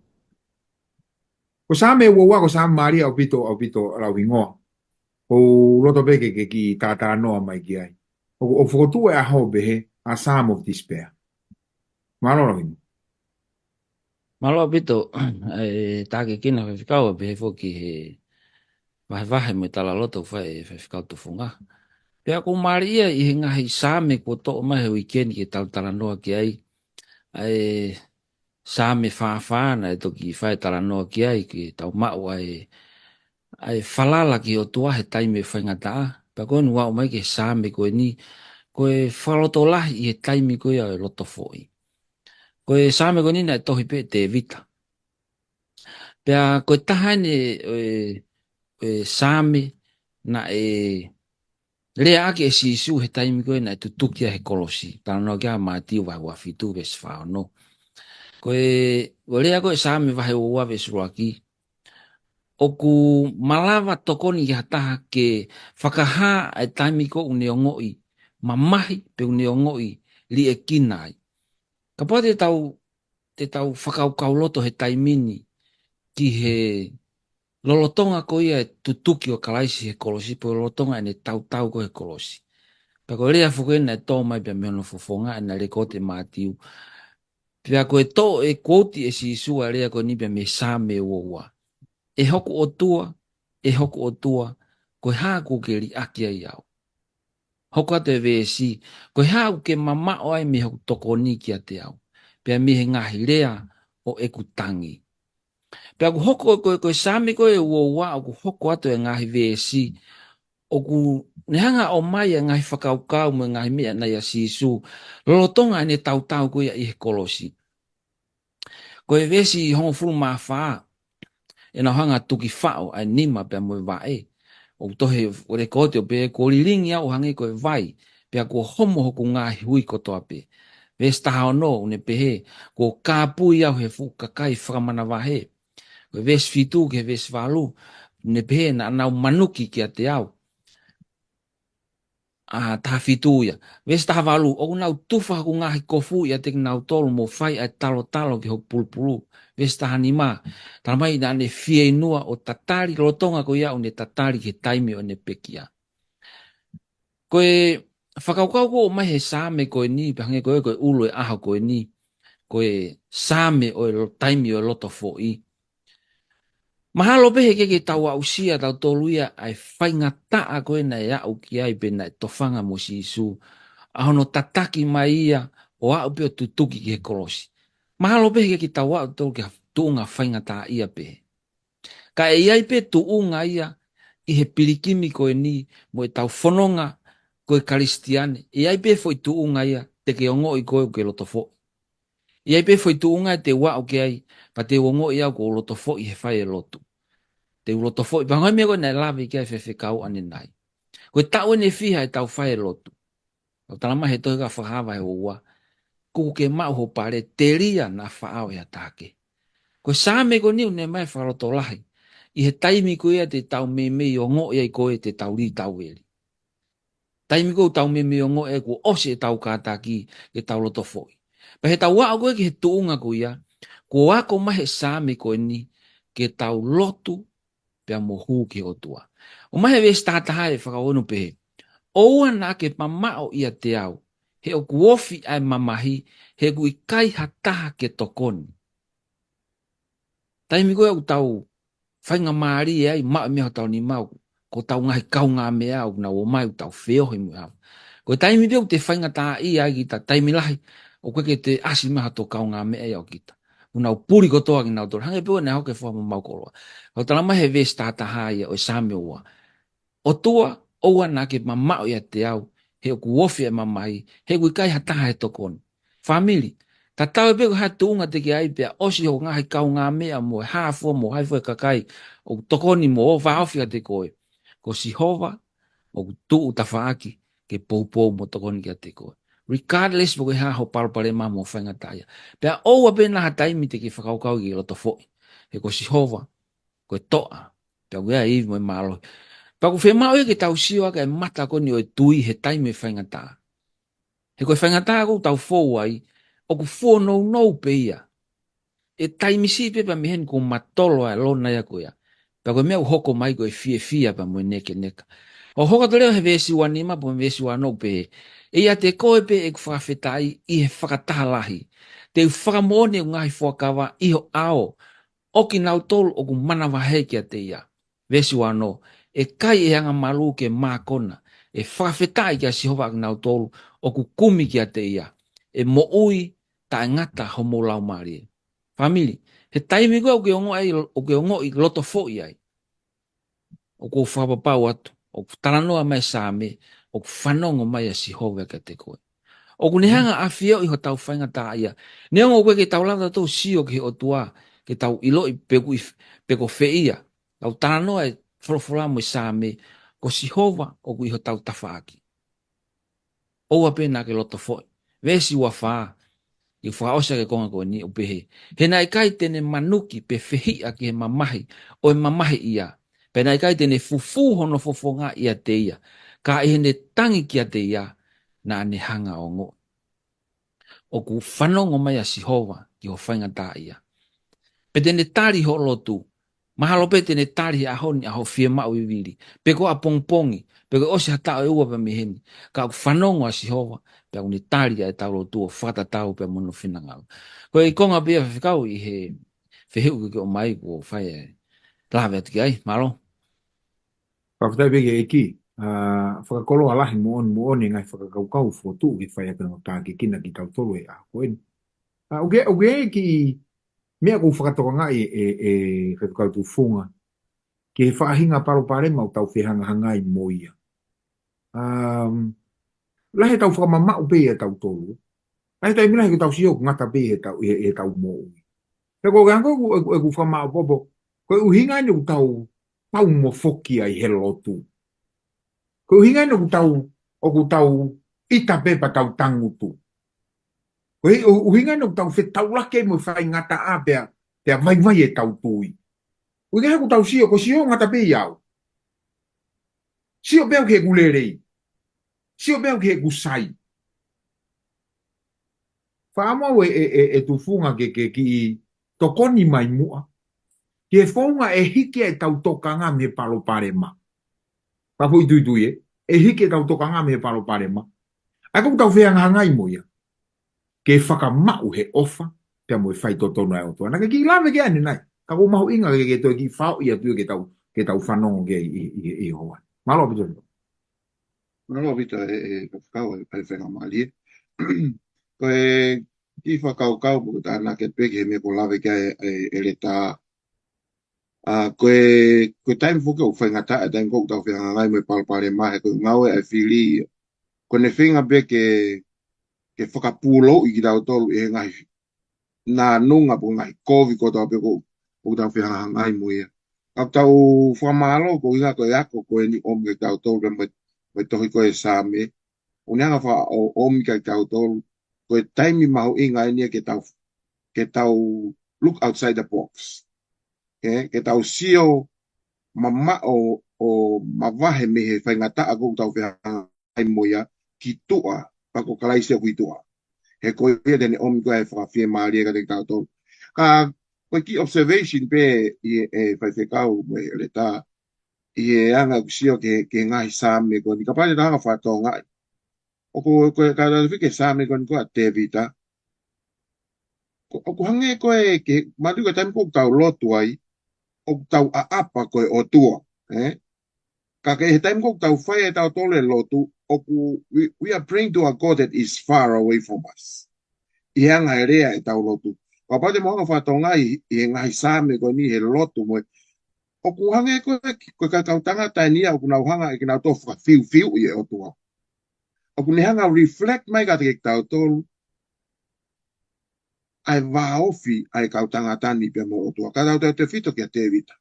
Ko Saame ua ua, ko Saame mālie ʻaupito, ʻaupito lau hingoa. ʻOku ou loto pē ke, ke kiʻi talatalanoa mai ki ai. ʻOku, ʻoku fokotuʻu e ʻaho pehē, a Psalm of Despair. Mālō lau hingoa. Mālō ʻaupito, ʻe, tākiekina Faifekau ʻa pehē foki he vahevahe mo e talaloto fai ʻe Faifekau Tufunga. Pea ʻoku mālie ia ʻi he ngaahi Saame kuo toʻo mai he uike ni ke talatalanoa ki ai. ʻA e Saame fā fā naʻe toki fai talanoa ki ai ke tau maʻu ʻa e, ʻa e falala ki he ʻOtua he taimi ʻo e faingataʻa. Pea ko eni ʻoku aʻu mai ki he Saame ko eni, ko e fakalotolahi ʻi he taimi ko ia ʻo e loto foʻi. Ko e Saame ko eni naʻe tohi pē ʻe Tēvita. Pea ko e taha eni ʻo e, ʻo e Saame naʻe leaʻaki ʻe Sīsū he taimi ko ē naʻe tutuki ai he kolosi. Talanoa ki ai ʻa Mātiu vahe ua fitu veesi fā ono. Ko e, ko e lea ko ē Saame vahe ua ua veesi ʻuluaki, ʻoku malava tokoni ki ha taha ke fakahā ʻa e taimi ko ē ʻoku ne ongoʻi mamahi pe ʻoku ne ongoʻi liʻekina ai. Kapau te tau, te tau fakakaukauloto he taimi ni ki he lolotonga ko ia e tutuki ʻo Kalaisi he kolosi, pe lolotonga ʻene tautau ko ē he kolosi. Pea ko e lea foki eni naʻe tō mai pea mei hono fofonga ʻena lekooti ʻe Mātiu. Pea ko e toʻo e quote ʻe Sīsū ʻa e lea ko eni pea mei he Saame ua ua. ʻE hoku ʻOtua, ʻe hoku ʻOtua, ko e hā kuo ke liʻaki ai au? Hoko atu e veesi, ko e hā ʻoku ke mamaʻo ai mei hoku tokoni kiate au, pea mei he ngaahi lea ʻo ʻeku tangi. Pea ʻoku hoko ko, ko e Saame ko ē ua ua ʻoku hoko atu e ngaahi veesi, ʻoku ne hanga ʻo ʻomai e ngaahi fakakaukau mo e ngaahi meʻa naʻe ʻia Sīsū, lolotonga ʻene tautau ko ia ʻi he kolosi. Ko e veesi hongofulu mā fā, ʻenau hanga ʻo tuki faʻo ʻa e nima pea mo e vaʻe. ʻOku tohi ʻe he lekooti ʻo pehē, kuo lilingi au ʻo hangē ko e vai, pea kuo homo hoku ngaahi hui kotoa pē. Veesi taha ono, ʻoku ne pehē, kuo kāpui au ʻe he fuʻu kakai fakamanavahē. Ko e veesi fitu ki he veesi valu, ʻoku ne pehē, naʻa nau manuki kiate au. ʻA, taha fitu ia. Veesi taha valu, ʻoku nau tufa hoku ngaahi kofu ʻiate kinautolu mo fai ʻa e talotalo ki hoku pulupulu. Veesi taha nima, talamai naʻa ne fieinua ʻo tatali, lolotonga ko ia ʻoku ne tatali ki he taimi ʻo ʻene pekia. Ko e fakakaukau ko ē ʻoku ʻomai he Saame ko eni, pea hangē ko e, ko e ʻulu e ʻaho ko eni, ko e Saame ʻo e lo-, taimi ʻo e loto foʻi. Mahalo pē he ʻikai ke tau aʻusia ʻe tautolu ia ʻa e faingataʻa ko ē naʻe aʻu ki ai pea naʻe tofanga mo Sīsū, ʻa hono tataki mai ia ʻo aʻu pē ʻo tutuki ki he kolosi. Mahalo pē he ʻikai ke tau aʻu ʻe tautolu ki ha tuʻunga faingataʻaʻia pehē. Ka ʻe ʻi ai pē tuʻunga ia ʻi he pilikimi ko eni mo ʻetau fononga ko e Kalisitiane. ʻE ʻi ai pē foʻi tuʻunga ia te ke ongoʻi koe ʻoku ke loto foʻi. ʻE ʻi ai pē foʻi tuʻunga te u aʻu ki ai, pea te u ongoʻi au ʻoku ou loto foʻi he fai e lotu. Te u loto foʻi, pea ko e meʻa ko ē naʻe lave ki ai e faifekau ʻanenai. Ko e taʻu ʻe fiha ʻetau fai e lotu. ʻOku talamai he tohi ko ia Fakahā vahe ua, kuo ke maʻu ho pale, telia naʻa faʻao ʻe ha taha kehe. Ko e Saame ko eni ʻoku ne ʻomai e fakalotolahi ʻi he taimi ko ia te tau meimei ongoʻi ai ko ē te tau lī tauveli. Taimi ko ē ʻoku tau meimei ongoʻi ai kuo ʻosi ʻetau kātaki, ke tau loto foʻi. Pea heʻetau aʻu ko ē ki he tuʻunga ko ia, kuo ako mai he Saame ko eni ke tau lotu pea mo hū ki he ʻOtua. ʻOmai he veesi taha taha e fakaʻunu pehē, ʻoua naʻa ke mamaʻo ʻiate au, he ʻoku ofi ʻa e mamahi, he ʻoku ʻikai ha taha ke tokoni. Taimi ko ē ʻoku tau faingamālie ai, maʻu e meʻa hotau nima, ko ʻetau ngaahi kaungāmeʻa ʻoku nau ō mai ʻoku tau feohi mo e hā. Ko e taimi pē ʻoku te faingataʻaʻia ai kita, taimi lahi ʻoku ʻikai ke te ʻasi mai hato kaungāmeʻa ia ʻo kita. ʻOku nau puli kotoa kinautolu. Hangē pē ko ē naʻe hoko e foha mamau koloa. ʻOku talamai he veesi taha taha ia ʻo e Saame ua, ʻOtua, ʻoua naʻa ke mamaʻo ʻiate au, he ʻoku ofi e mamahi, he ʻoku ʻikai ha taha he tokoni. Fāmili, tatau ai pē ko e hā e tuʻunga te ke ʻi ai, pea ʻosi hoʻo ngaahi kaungāmeʻa mo e hā fua mo hai fua e kakai ʻoku tokoni mo ō vāofi kiate koe, ko Sihova ʻoku tuʻu tafaʻaki ke poupou mo tokoni kiate koe. Regardless pe ko e hā ho palopalema mo faingataʻaʻia. Pea ʻoua pē naʻa ha taimi te ke fakakaukau ke loto foʻi. He ko Sihova, ko e toʻa, pea ʻoku ʻi ai e ivi mo e mālohi. Pea ʻoku fiemaʻu ia ke tau sio ʻaki e mata ko eni ʻo e tui he taimi ʻo e faingataʻa. He ko e faingataʻa ʻoku tau fou ai, ʻoku fuonounou pē ia. ʻE taimi siʻi pē pea mei heni kuo matolo ʻa e lona ia ko ia. Pea ko e meʻa ʻoku hoko mai ko e fiefia pea mo e nekeneka. ʻOku hoko atu leva he veesi ua nima pea mo e veesi ua ono ʻoku pehē, ʻe ʻiate koe pē ʻeku fakafetaʻi ʻi he fakataha lahi. Te u fakamoʻoni ʻeku ngaahi fuakava ʻi ho ʻao, ʻo kinautolu ʻoku manavahē kiate ia. Veesi ua ono, ʻe kai ʻe he angamalū ke mākona, ʻe fakafetaʻi kia Sihova ʻa kinautolu ʻoku kumi kiate ia, ʻe moʻui taʻengata homou laumālie. Fāmili, he taimi ko ē ʻoku ke ongoʻi ai, ʻoku ke ongoʻi loto foʻi ai, ʻoku ou fakapapau atu, ʻoku talanoa mai e Saame, ʻoku fanongo mai ʻa Sihova kiate koe. ʻOku ne hanga ʻo ʻafioʻi hotau faingataʻaʻia. Neongo ʻoku ʻikai ke tau lava tautolu ʻo sio ki he ʻOtua, ke tau ʻiloʻi pe ʻoku ʻi f-, pe ko fē ia. Tau talanoa e folofola mo e Saame, ko Sihova ʻoku ʻi hotau tafaʻaki. ʻOua pē naʻa ke loto foʻi. Veesi ua fā, ʻi he fakaʻosi ʻaki e konga ko eni ʻoku pehē, he naʻe ʻikai te ne manuki pe fehiʻa ki he mamahi ʻo e mamahi ia. Pea naʻe ʻikai te ne fufū hono fofonga ʻiate ia. Ka ʻi heʻene tangi kiate ia, naʻa ne hanga ʻo ongoʻi. ʻOku fanongo mai ʻa Sihova ki ho faingataʻaʻia. Pe te ne tali hoʻo lotu. Mahalo pē te ne tali he ʻaho ni ʻa hoʻo fiemaʻu vivili. Pe ko ʻapongipongi. Pe ko e ʻosi ha taʻu ʻe ua pea mei heni. Ka ʻoku fanongo ʻa Sihova. Pea ʻoku ne tali ʻa ʻetau lotu ʻo fakatatau pea mo hono finangalo. Ko e konga pē ia faifekau ʻi he fehuʻi ko ē ʻoku ʻomai kuo fai e lave atu ki ai. Mālō. Fakafetaʻi pē ki he ʻEiki, ʻa, fakakoloa lahi moʻoni moʻoni e ngaahi fakakaukau fokotuʻu ke fai ʻaki hono tākiekina kitautolu he ʻaho ko eni. ʻA, ʻoku, ʻoku ʻi ai e kiʻi meʻa ʻoku ou fakatokangaʻi ʻe, ʻe, ʻe Faifekau Tufunga, ki he faʻahinga palopalema ʻoku tau fehangahangai mo ia. Um, lahi ʻetau fakamamaʻu pē ia ʻe tautolu. Lahi e taimi lahi ʻoku tau sio ʻoku ngata pē ʻi heʻetau, ʻi he, ʻi heʻetau moʻui. He ko e ʻuhinga ʻoku, ʻoku, ʻoku fakamāʻopoʻopo, ko e ʻuhinga eni ʻoku tau, tau mofoki ai he lotu. Ko e ʻuhinga eni ʻoku tau, ʻoku tau ʻita pē pea tau tangutu. Ko e ʻu-, ʻuhinga eni ʻoku tau fetaulaki ai mo e faingataʻa pea, pea vaivai ʻetau tui. ʻUhinga he ʻoku tau sio, ko e sio ngata pē ia au. Sio pē au ki heʻeku lelei. Sio pē au ki heʻeku sai. Faʻa mau e, e, e, e tufunga ke, ke kiʻi tokoni mai muʻa. Ki he founga ʻe hiki ai ʻetau tokanga mei he palopalema. Pea foʻi tuitui ē, ʻe hiki ʻetau tokanga mei he palopalema. ʻA ia ʻoku tau fehangahangai mo ia. Ke fakamaʻu he ʻofa, pea mo e faitotonu ʻa e ʻOtua. Naʻa ke kiʻi lave ki ai ʻanenai. Ka ʻoku mahuʻinga ke, ke toe kiʻi faʻo ia atu ke tau, ke tau fanongo ki ai ʻi, ʻi, ʻi, ʻi he houa. Mālō ʻaupito. Mālō ʻaupito e, e, kau e, e fenga mālie. Ko e kiʻi fakakaukau, ʻoku ou tānaki pē ki he meʻa kuo lave ki ai e, e, ʻEletā. ʻA, ko e, ko e taimi foki ʻoku faingataʻa, e taimi ʻoku tau fehangahangai mo e palopalema he ko e ngāue ʻa e fili. Ko ʻene feinga pē ke, ke fakapūlouʻi kitautolu ʻi he ngaahi nānunga pe ngaahi kovi kotoa pē ʻoku, ʻoku tau fehangahangai mo ia. Ka ʻoku tau fakamālō ko e ʻuhinga ko e ako ko eni ʻomi kiate kitautolu pea mo e, mo e tohi ko e Saame. ʻOku ne hanga ʻo fa-, ʻo, ʻomi kiate kitautolu. Ko e taimi mahuʻinga eni ia ke tau, ke tau look outside the box. Ke, ke tau sio mamaʻo ʻo mavahe mei he faingataʻa ʻoku tau fehangahangai mo ia ki tuʻa, pea ko Kalaisi ʻoku ʻi tuʻa. He ko ia te ne ʻomi ko e fakafiemālie kiate kitautolu. Ka, ko e kiʻi observation pē ʻi he, e, faifekau mo e ʻEletā. ʻI he anga ʻeku sio ki he, ki he ngaahi Saame ko eni. Kapau te tau hanga ʻo fakatonga ai. ʻOku, ko e, ka tau fika Saame ko eni ko ʻa Tēvita. Ko, ʻoku hangē ko e, ke, mātuʻaki ko e taimi ʻoku tau lotu ai, ʻoku tau ʻaʻapa ko e ʻOtua, ē? Ka ke he taimi ʻoku tau fai ai ʻetau tole lotu, ʻoku, we, we are praying to a God that is far away from us. ʻI he anga e lea ʻetau lotu. Kapau te mou hanga ʻo fakatonga ʻi, ʻi he ngaahi Saame ko eni he lotu mo e. ʻOku hangē ko e, ko e kau tangata eni ia ʻoku nau hanga ʻe kinautolu ʻo fakafiufiuʻi e ʻOtua. ʻOku ne hanga ʻo reflect mai kiate kitautolu ʻa e vāofi ʻa e kau tangata ni pea mo e ʻOtua. Ka tau tautefito kia Tēvita.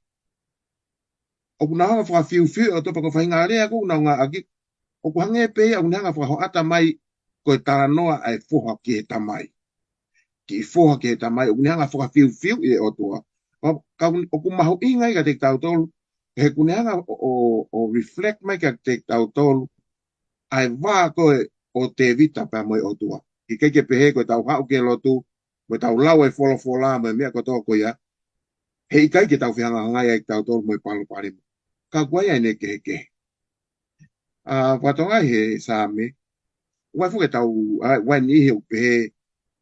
ʻOku nau hanga ʻo fakafiufiuʻi e ʻOtua pea ko e faʻahinga lea ʻoku nau ngāueʻaki. ʻOku hangē pē ia ʻoku ne hanga ʻo fakahoʻata mai ko e talanoa ʻa e foha ki he tamai. Kiʻi foha ki he tamai, ʻoku ne hanga ʻo fakafiufiuʻi e ʻOtua. Ka, ka ʻoku mahuʻinga ia kiate kitautolu, he ʻoku ne hanga ʻo, ʻo, ʻo reflect mai kiate kitautolu, ʻa e vā ko ē ʻo Tēvita pea mo e ʻOtua. ʻIkai ke pehē ko ʻetau haʻu ki he lotu, mo ʻetau lau e folofola, mo e meʻa kotoa ko ia. Heʻikai ke tau fehangahangai ai kitautolu mo e palopalema. Ka ʻoku ʻi ai ʻene kehekehe. ʻA, fakatonga he Saame. ʻOku ʻi ai foki ʻetau, ʻa, ʻoku ʻi ai e niʻihi ʻoku pehē,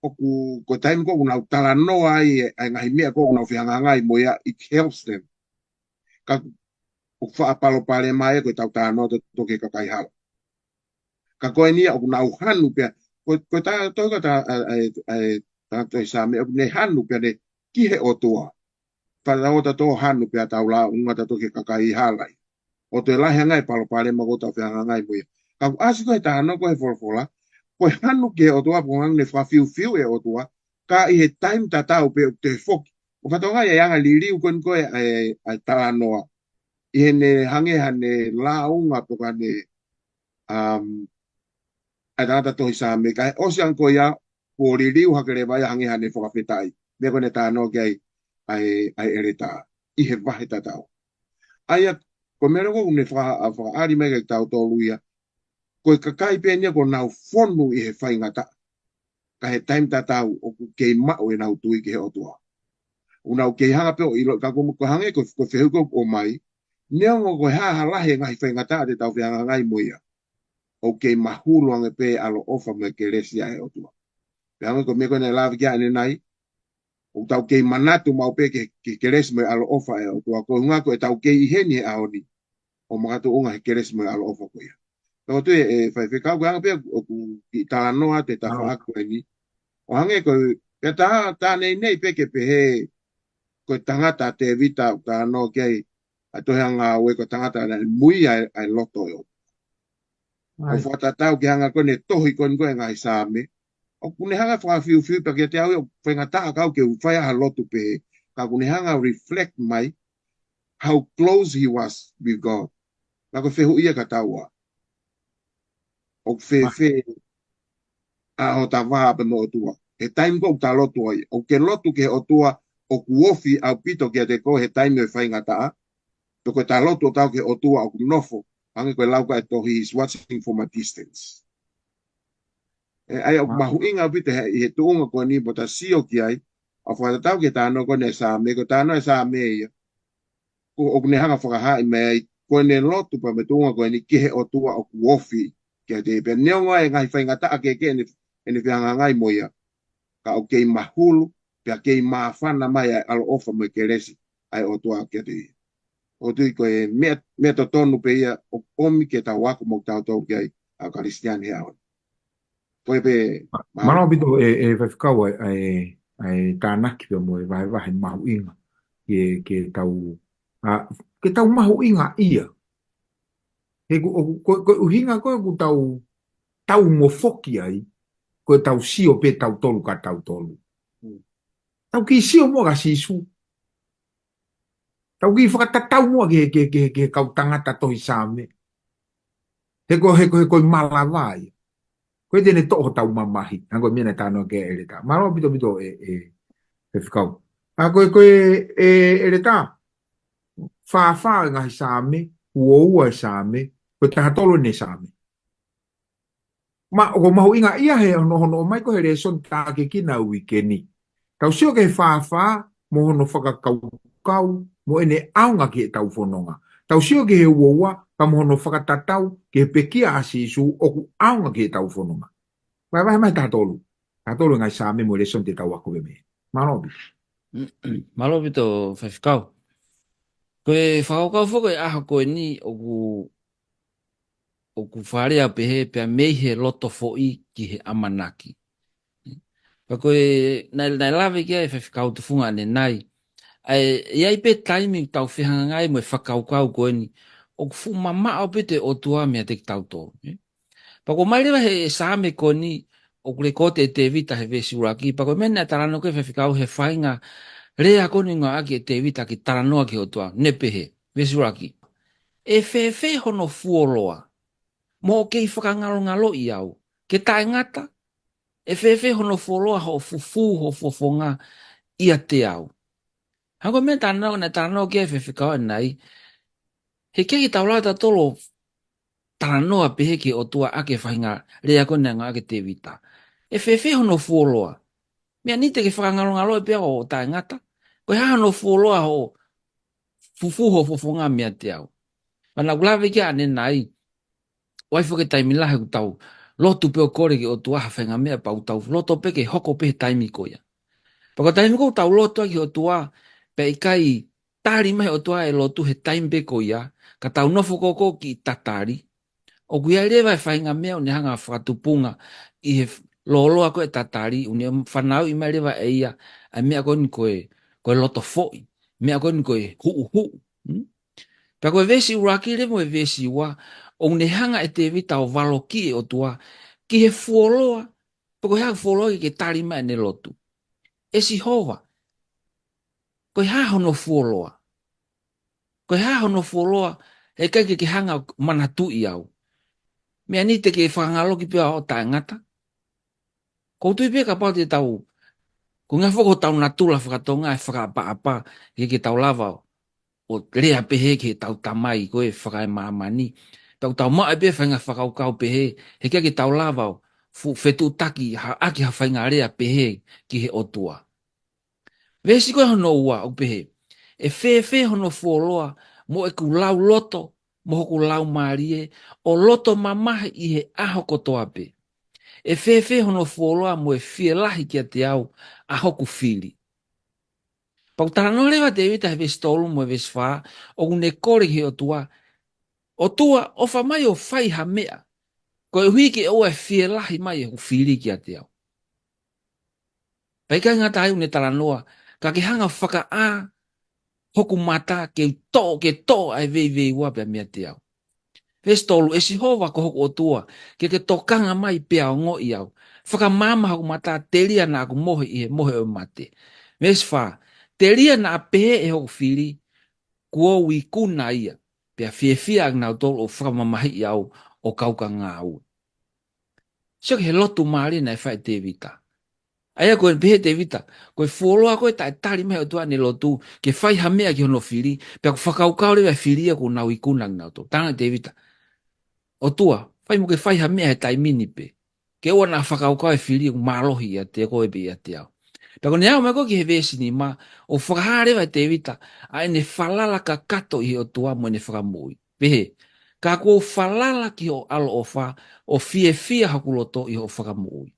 ʻoku, ko e taimi ʻoku nau talanoa ai, ʻa e ngaahi meʻa ʻoku nau fehangahangai mo ia, it helps them. Ka ʻoku faʻa palopalema ia ko ʻetau talanoa atu ki he kakai hala. Ka ko eni ia ʻoku nau hanu pea, ko, ko e ta-, tohi ko e ta-, ʻa, ʻa, ʻa, ta-, tohi Saame, ʻoku ne hanu pea ne ki he ʻOtua. Pea tau ō tautolu ʻo hanu pea tau lāunga tautolu ki he kakai hala ia. ʻO toe lahi ange e palopalema ʻoku tau fehangahangai mo ia. Ka ʻoku ʻasi ko ē he talanoa ko ē he folofola, ko e hanu ki he ʻOtua, pea ʻoku ne fakafiufiuʻi e ʻOtua, ka ʻi he taimi tatau pē ʻoku toe foki. ʻOku fakatonga ia ʻa e anga liliu ko eni ko ē ʻa e, ʻa e talanoa. ʻI heʻene hangē haʻane lāunga pe ko haʻane, um, ʻa e tangata tohi Saame, kae ʻosi ange ko ia, kuo liliu hake leva ia hangē haʻane fakafetaʻi. Meʻa ko ē naʻe talanoa ki ai, ʻa e, ʻa e ʻEletā. ʻI he vahe tatau. ʻA ia, ko e meʻa leva ʻoku ne faka-, ʻa, fakaʻali mai kiate kitautolu ia. Ko e kakai pē eni ia ʻoku nau fonu ʻi he faingataʻa. Ka he taimi tatau ʻoku kei maʻu ʻenau tui ki he ʻOtua. ʻOku nau kei hanga pē ʻo ʻilo, ka ko, ko e hangē ko, ko e fehuʻi ko ē ʻoku ʻomai. Neongo ko e hā ha lahi e ngaahi faingataʻa te tau fehangahangai mo ia. ʻOku kei mahulu ange pē ʻaloʻofa mo e kelesi ʻa e ʻOtua. Pea hangē ko e meʻa ko ē naʻe lave ki ai ʻanenai, ʻoku tau kei manatu maʻu pē ki he, ki he kelesi mo e ʻaloʻofa ʻa e ʻOtua. Ko e ʻuhinga ko ʻetau kei ʻi heni he ʻaho ni. ʻO makatuʻunga he kelesi mo e ʻaloʻofa ko ia. Ka ʻoku ou tui ʻe, ʻe faifekau ko e anga pē ʻoku kiʻi talanoa atu e tafaʻaki ko eni. ʻO hangē ko e, pea tā, tā neinei pē ke pehē, ko e tangata Tēvita ʻoku talanoa ki ai, ʻa e tohi ʻa Ngāue ko e tangata naʻe mui ʻa e, ʻa e loto ʻo e ʻOtua. ʻO fakatatau ki he anga ko ē ʻene tohi ko eni ko ē ngaahi Saame. ʻOku ne hanga fakafiufiu pē kiate au ia, ʻoku faingataʻa kau ke u fai ha lotu pē, ka ʻoku ne hanga reflect mai how close he was with God. Ka ko e fehuʻi ia kiate au ā, ʻoku fēfē ʻa hota vā pē mo e ʻOtua? He taimi ko ē ʻoku ta lotu ai, ʻoku ke lotu ki he ʻOtua ʻoku ofi ʻaupito kiate koe he taimi ʻo e faingataʻa, pe ko ʻeta lotu ʻo tau ki he ʻOtua ʻoku nofo, hangē ko e lau ko ē ʻa e tohi, he's watching from a distance. ʻE, ʻa ia ʻoku mahuʻinga ʻaupito he, ʻi he tuʻunga ko eni mo ta sio ki ai, ʻo fakatatau ki he talanoa ko eni ʻa e Saame, ko e talanoa ʻa e Saame ia, ko ʻoku ne hanga fakahaaʻi mai ai, ko ʻene lotu pea mo e tuʻunga ko eni ki he ʻOtua ʻoku ofi kiate ia. Pea neongo ʻa e ngaahi faingataʻa kehekehe ʻene, ʻene fehangahangai mo ia, ka ʻoku kei mahulu, pea kei māfana mai ʻa e ʻaloʻofa mo e kelesi ʻa e ʻOtua kiate ia. ʻOku ou tui ko e meʻa, meʻa totonu pē ia ʻoku ʻomi ke tau ako mo tautolu ki ai ʻa e Kalisitiane he ʻaho ni. Ko e pē, mālō. Mālō ʻaupito ē, ē Faifekau ʻa e, ʻa e, ʻa e tānaki pea mo e vahevahe mahuʻinga ke, ke tau, ʻa, ke tau mahuʻingaʻia. He ko, ko, ko, ko e ʻuhinga ko ē ʻoku tau, tau mo foki ai, ko e tau sio pē tautolu kia tautolu. Mm. Tau kiʻi sio muʻa kia Sīsū. Tau kiʻi fakatatau muʻa ki he, ki he, ki he, ki he kau tangata tohi Saame. He ko, he ko, he ko e malava ia. Ko e te ne toʻo hotau mamahi. Hangē ko e meʻa naʻe talanoa ki ai ʻEletā. Mālō ʻaupito ʻaupito ē, ē, Faifekau. ʻA ko e, ko e, ē, ʻEletā, fāfā e ngaahi Saame, uoua e Saame, ko e taha tolu ʻene Saame. Ma, ʻoku mahuʻingaʻia he hono, hono ʻomai ko ē he lēsoni tākiekina ʻo e uike ni. Tau sio ki he fāfā mo hono fakakaukau mo ʻene ʻaonga ki heʻetau fononga. Tau sio ki he uoua pea mo hono fakatatau ki he pekia ʻa Sīsū ʻoku ʻaonga ki heʻetau fononga. Vahevahe mai taha tolu. Taha tolu e ngaahi Saame mo e lēsoni te tau ako pē mei ai. Mālō ʻaupito. Mālō ʻaupito Faifekau. Ko e fakakaukau foki ʻo e ʻaho ko eni ʻoku ʻoku fakalea pehē pea mei he loto foʻi ki he ʻamanaki. Pea ko e, naʻe, naʻe lave ki ai e Faifekau Tufunga ʻanenai. ʻA e, ʻi ai pē taimi ʻoku tau fehangahangai mo e fakakaukau ko eni, ʻoku fuʻu mamaʻo pē ʻa e ʻOtua meiate kitautolu, ē? Pea ko e ʻomai leva he Saame ko eni, ʻoku lēkooti ʻe Tēvita he veesi ʻuluaki, pea ko e meʻa naʻe talanoa ki ai e Faifekau he faʻahinga lea ko eni ʻoku ngāueʻaki ʻe Tēvita ke talanoa ki he ʻOtua, ne pehē, veesi ʻuluaki. ʻE fēfē hono fuoloa, mo hoʻo kei fakangalongaloʻi au, ke taʻengata? ʻE fēfē hono fuoloa hoʻo fufū ho fofonga ʻiate au? Hangē ko e meʻa talanoa, naʻe talanoa ki ai e Faifekau ʻanenai. He ʻikai ke tau lava tautolu ʻo talanoa pehē ki he ʻOtua ʻaki e faʻahinga lea ko eni naʻe ngāueʻaki ʻe Tēvita. ʻE fēfē hono fuoloa? Meʻa ni te ke fakangalongaloʻi pē au ʻo taʻengata? Ko e hā hono fuoloa hoʻo fufū ho fofonga meiate au? Pea naʻa ku lave ki ai ʻanenai, ʻoku ʻi ai foki e taimi lahi ʻoku tau lotu pē ʻo kole ki he ʻOtua ha faʻahinga meʻa pea ʻoku tau loto pē ke hoko pē he taimi ko ia. Pea ko e taimi ko ē ʻoku tau lotu ai ki he ʻOtua, pea ʻikai tali mai he ʻOtua e lotu he taimi pē ko ia, ka tau nofo ko ē ʻo kiʻi tatali, ʻoku ʻi ai leva e faʻahinga meʻa ʻoku ne hanga fakatupunga ʻi he lōloa ko ē e tatali, ʻoku ne fanauʻi mai leva ʻe ia ʻa e meʻa ko eni ko e, ko e loto foʻi, meʻa ko eni ko e huʻuhuʻu. Hmm? Pea ko e veesi ʻuluaki leva mo e veesi ua, ʻoku ne hanga ʻe Tēvita ʻo valokiʻi e ʻOtua ki he fuoloa, pe ko e hā e fuoloa ke tali mai ʻene lotu. ʻE Sihova, ko e hā hono fuoloa? Ko e hā hono fuoloa, he ʻikai ke ke hanga ʻo manatuʻi au? Meʻa ni te ke fakangaloki pē au ʻo taʻengata? ʻOku ou tui pē kapau te tau, ko e ngaahi foʻi ko hotau natula fakatonga e fakaʻapaʻapa, ke, ke tau lava ʻo lea pehē ki heʻetau tamai ko ē fakaemāmani. Pea ʻoku tau maʻu ai pē faʻahinga fakakaukau pehē, he ʻikai ke tau lava ʻo fuʻu fetuʻutaki ha, ʻaki ha faʻahinga lea pehē ki he ʻOtua. Veesi ko ē hono ua ʻoku pehē, ʻE fēfē hono fuoloa mo ʻeku lauloto mo hoku laumālie ʻo loto mamahi ʻi he ʻaho kotoa pē? ʻE fēfē hono fuoloa mo e fielahi kiate au ʻa hoku fili? Pea ʻoku talanoa leva ʻa Tēvita he veesi tolu mo e veesi fā, ʻoku ne kole ki he ʻOtua, ʻOtua, ʻofa mai ʻo fai ha meʻa, koeʻuhi ke ʻoua ʻe fielahi mai ʻe hoku fili kiate au. Pea ʻikai ngata ai ʻoku ne talanoa, ka ke hanga ʻo fakaʻā hoku mata ke u toʻo, ke toʻo ʻa e veiveiua pea meiate au. Veesi tolu, ʻE Sihova ko hoku ʻOtua, ke ke tokanga mai pea ongoʻi au. Fakamaama hoku mata, telia naʻa ku mohe ʻi he mohe ʻo e mate. Veesi fā, telia naʻa pehē ʻe hoku fili, kuo u ikuna ia, pea fiefia ʻa kinautolu ʻoku fakamamahiʻi au ʻo kau ka ngāue. Sio ki he lotu mālie naʻe fai ʻe Tēvita. ʻA ia ko e pehē ʻe Tēvita, ko e fuoloa ko ē taʻe tali mai ʻe he ʻOtua ʻene lotu, ke fai ha meʻa ki hono fili, pea ʻoku fakakaukau leva ʻe he fili ia kuo nau ikuna kinautolu. Talaange ʻe Tēvita, ʻOtua, fai mo ke fai ha meʻa he taimi ni pē. Ke ʻoua naʻa fakakaukau ʻe he fili ʻoku mālohi ʻiate koe pe ʻiate au. Pea ko ʻene aʻu mai ko ē ki he veesi nima, ʻoku fakahā leva ʻe Tēvita ʻa ʻene falala kakato ʻi he ʻOtua mo ʻene fakamoʻui. Pehē, ka kuo u falala ki hoʻo ʻaloʻofa, ʻo fiefia hoku loto ʻi hoʻo fakamoʻui.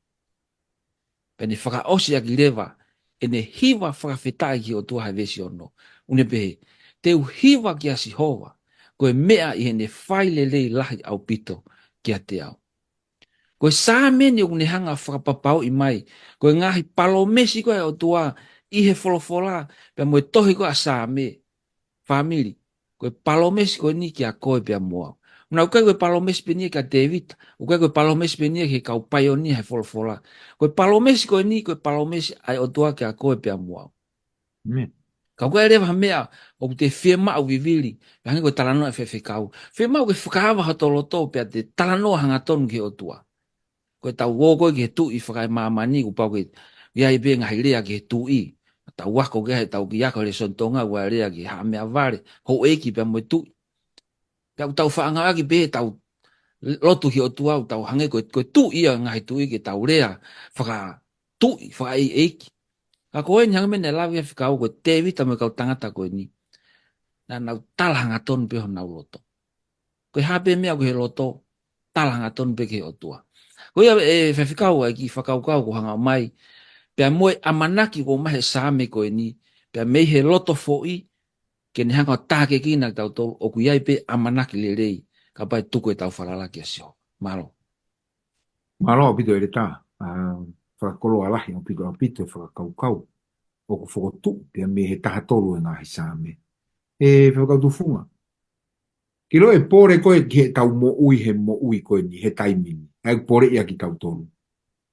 Pea ne fakaʻosi ʻaki leva ʻene hiva fakafetaʻi ki he ʻOtua he veesi ono. ʻOku ne pehē, te u hiva kia Sihova, ko e meʻa ʻi heʻene fai lelei lahi ʻaupito kiate au. Ko e Saame ni ʻoku ne hanga ʻo fakapapauʻi mai, ko e ngaahi palōmesi ko ē ʻa e ʻOtua ʻi he folofola, pea mo e tohi ko ē ʻa Saame, fāmili, ko e palōmesi ko eni kia koe pea mo au. Naʻe ʻikai ko e palōmesi pē eni kia Tēvita, ʻikai ko e palōmesi pē eni ki he kau paionia he folofola. Ko e palōmesi ko eni, ko e palōmesi ʻa e ʻOtua kia koe pea mo au. Amen. Ka ʻoku ʻi ai leva ha meʻa ʻoku te fiemaʻu vivili, hangē ko e talanoa ʻa e faifekau. Fiemaʻu ke fakaava hoto loto pea te talanoa hangatonu ki he ʻOtua. Ko e tau ō ko ē ki he tuʻi fakaemāmani, kuo pau ke ʻi ai pē ngaahi lea ki he tuʻi. Tau ako ki ai, tau kiʻi ako he lēsoni Tonga, ʻoku ʻi ai lea ki he haʻa meʻavale, houʻeiki pea mo e tuʻi. Pea ʻoku tau faʻa ngāueʻaki pē, tau lotu ki he ʻOtua, ʻoku tau hangē ko e, ko e tuʻi ia, ngaahi tuʻi ke tau lea fakatuʻi, fakaʻeiʻeiki. Ka ko eni hangē ko e meʻa naʻe lave ki ai e faifekau, ko Tēvita mo e kau tangata ko eni, naʻa nau tala hangatonu pē honau loto. Ko e hā pē meʻa ʻoku ʻi he loto, tala hangatonu pē ki he ʻOtua. Ko ia ʻe faifekau ʻa e kiʻi fakakaukau kuo hanga ʻo ʻomai, pea mo e ʻamanaki kuo ʻomai he Saame ko eni, pea mei he loto foʻi, ke ne hanga ʻo tākiekina kitautolu, ʻoku ʻi ai pē ʻamanaki lelei, kapau ʻe tuku ʻetau falala kia Sihova. Mālō. Mālō ʻaupito ʻEletā, ʻa, fakakoloa lahi ʻaupito, ʻaupito e fakakaukau ʻoku fokotuʻu pea mei he taha tolu e ngaahi Saame. ʻE faifekau Tufunga, ke ʻilo e pole ko ē ki heʻetau moʻui he moʻui ko eni, he taimi ni, ʻa e pole ia kitautolu.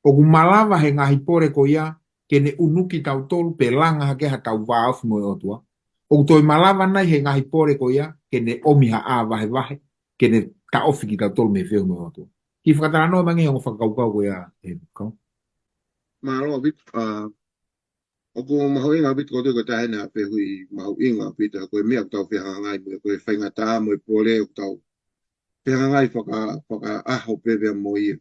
ʻOku malava he ngaahi pole ko ia ke ne ʻunu kitautolu pe langa hake ha tau vāofi mo e ʻOtua. ʻOku toe malava nai he ngaahi pole ko ia ke ne ʻomi ha ʻā vahevahe, ke ne taʻofi kitautolu mei he feohi mo e ʻOtua. Kiʻi fakatalanoa mai angé hoʻo fakakaukau ko ia, ʻe kau. Mālō ʻaupito, ʻa, ʻoku mahuʻinga ʻaupito ko e tuʻu ko e taha eni ha fehuʻi mahuʻinga ʻaupito, ko e meʻa ʻoku tau fehangahangai mo ia, ko e faingataʻa mo e pole ʻoku tau fehangahangai faka-, fakaʻaho pē pea mo ia.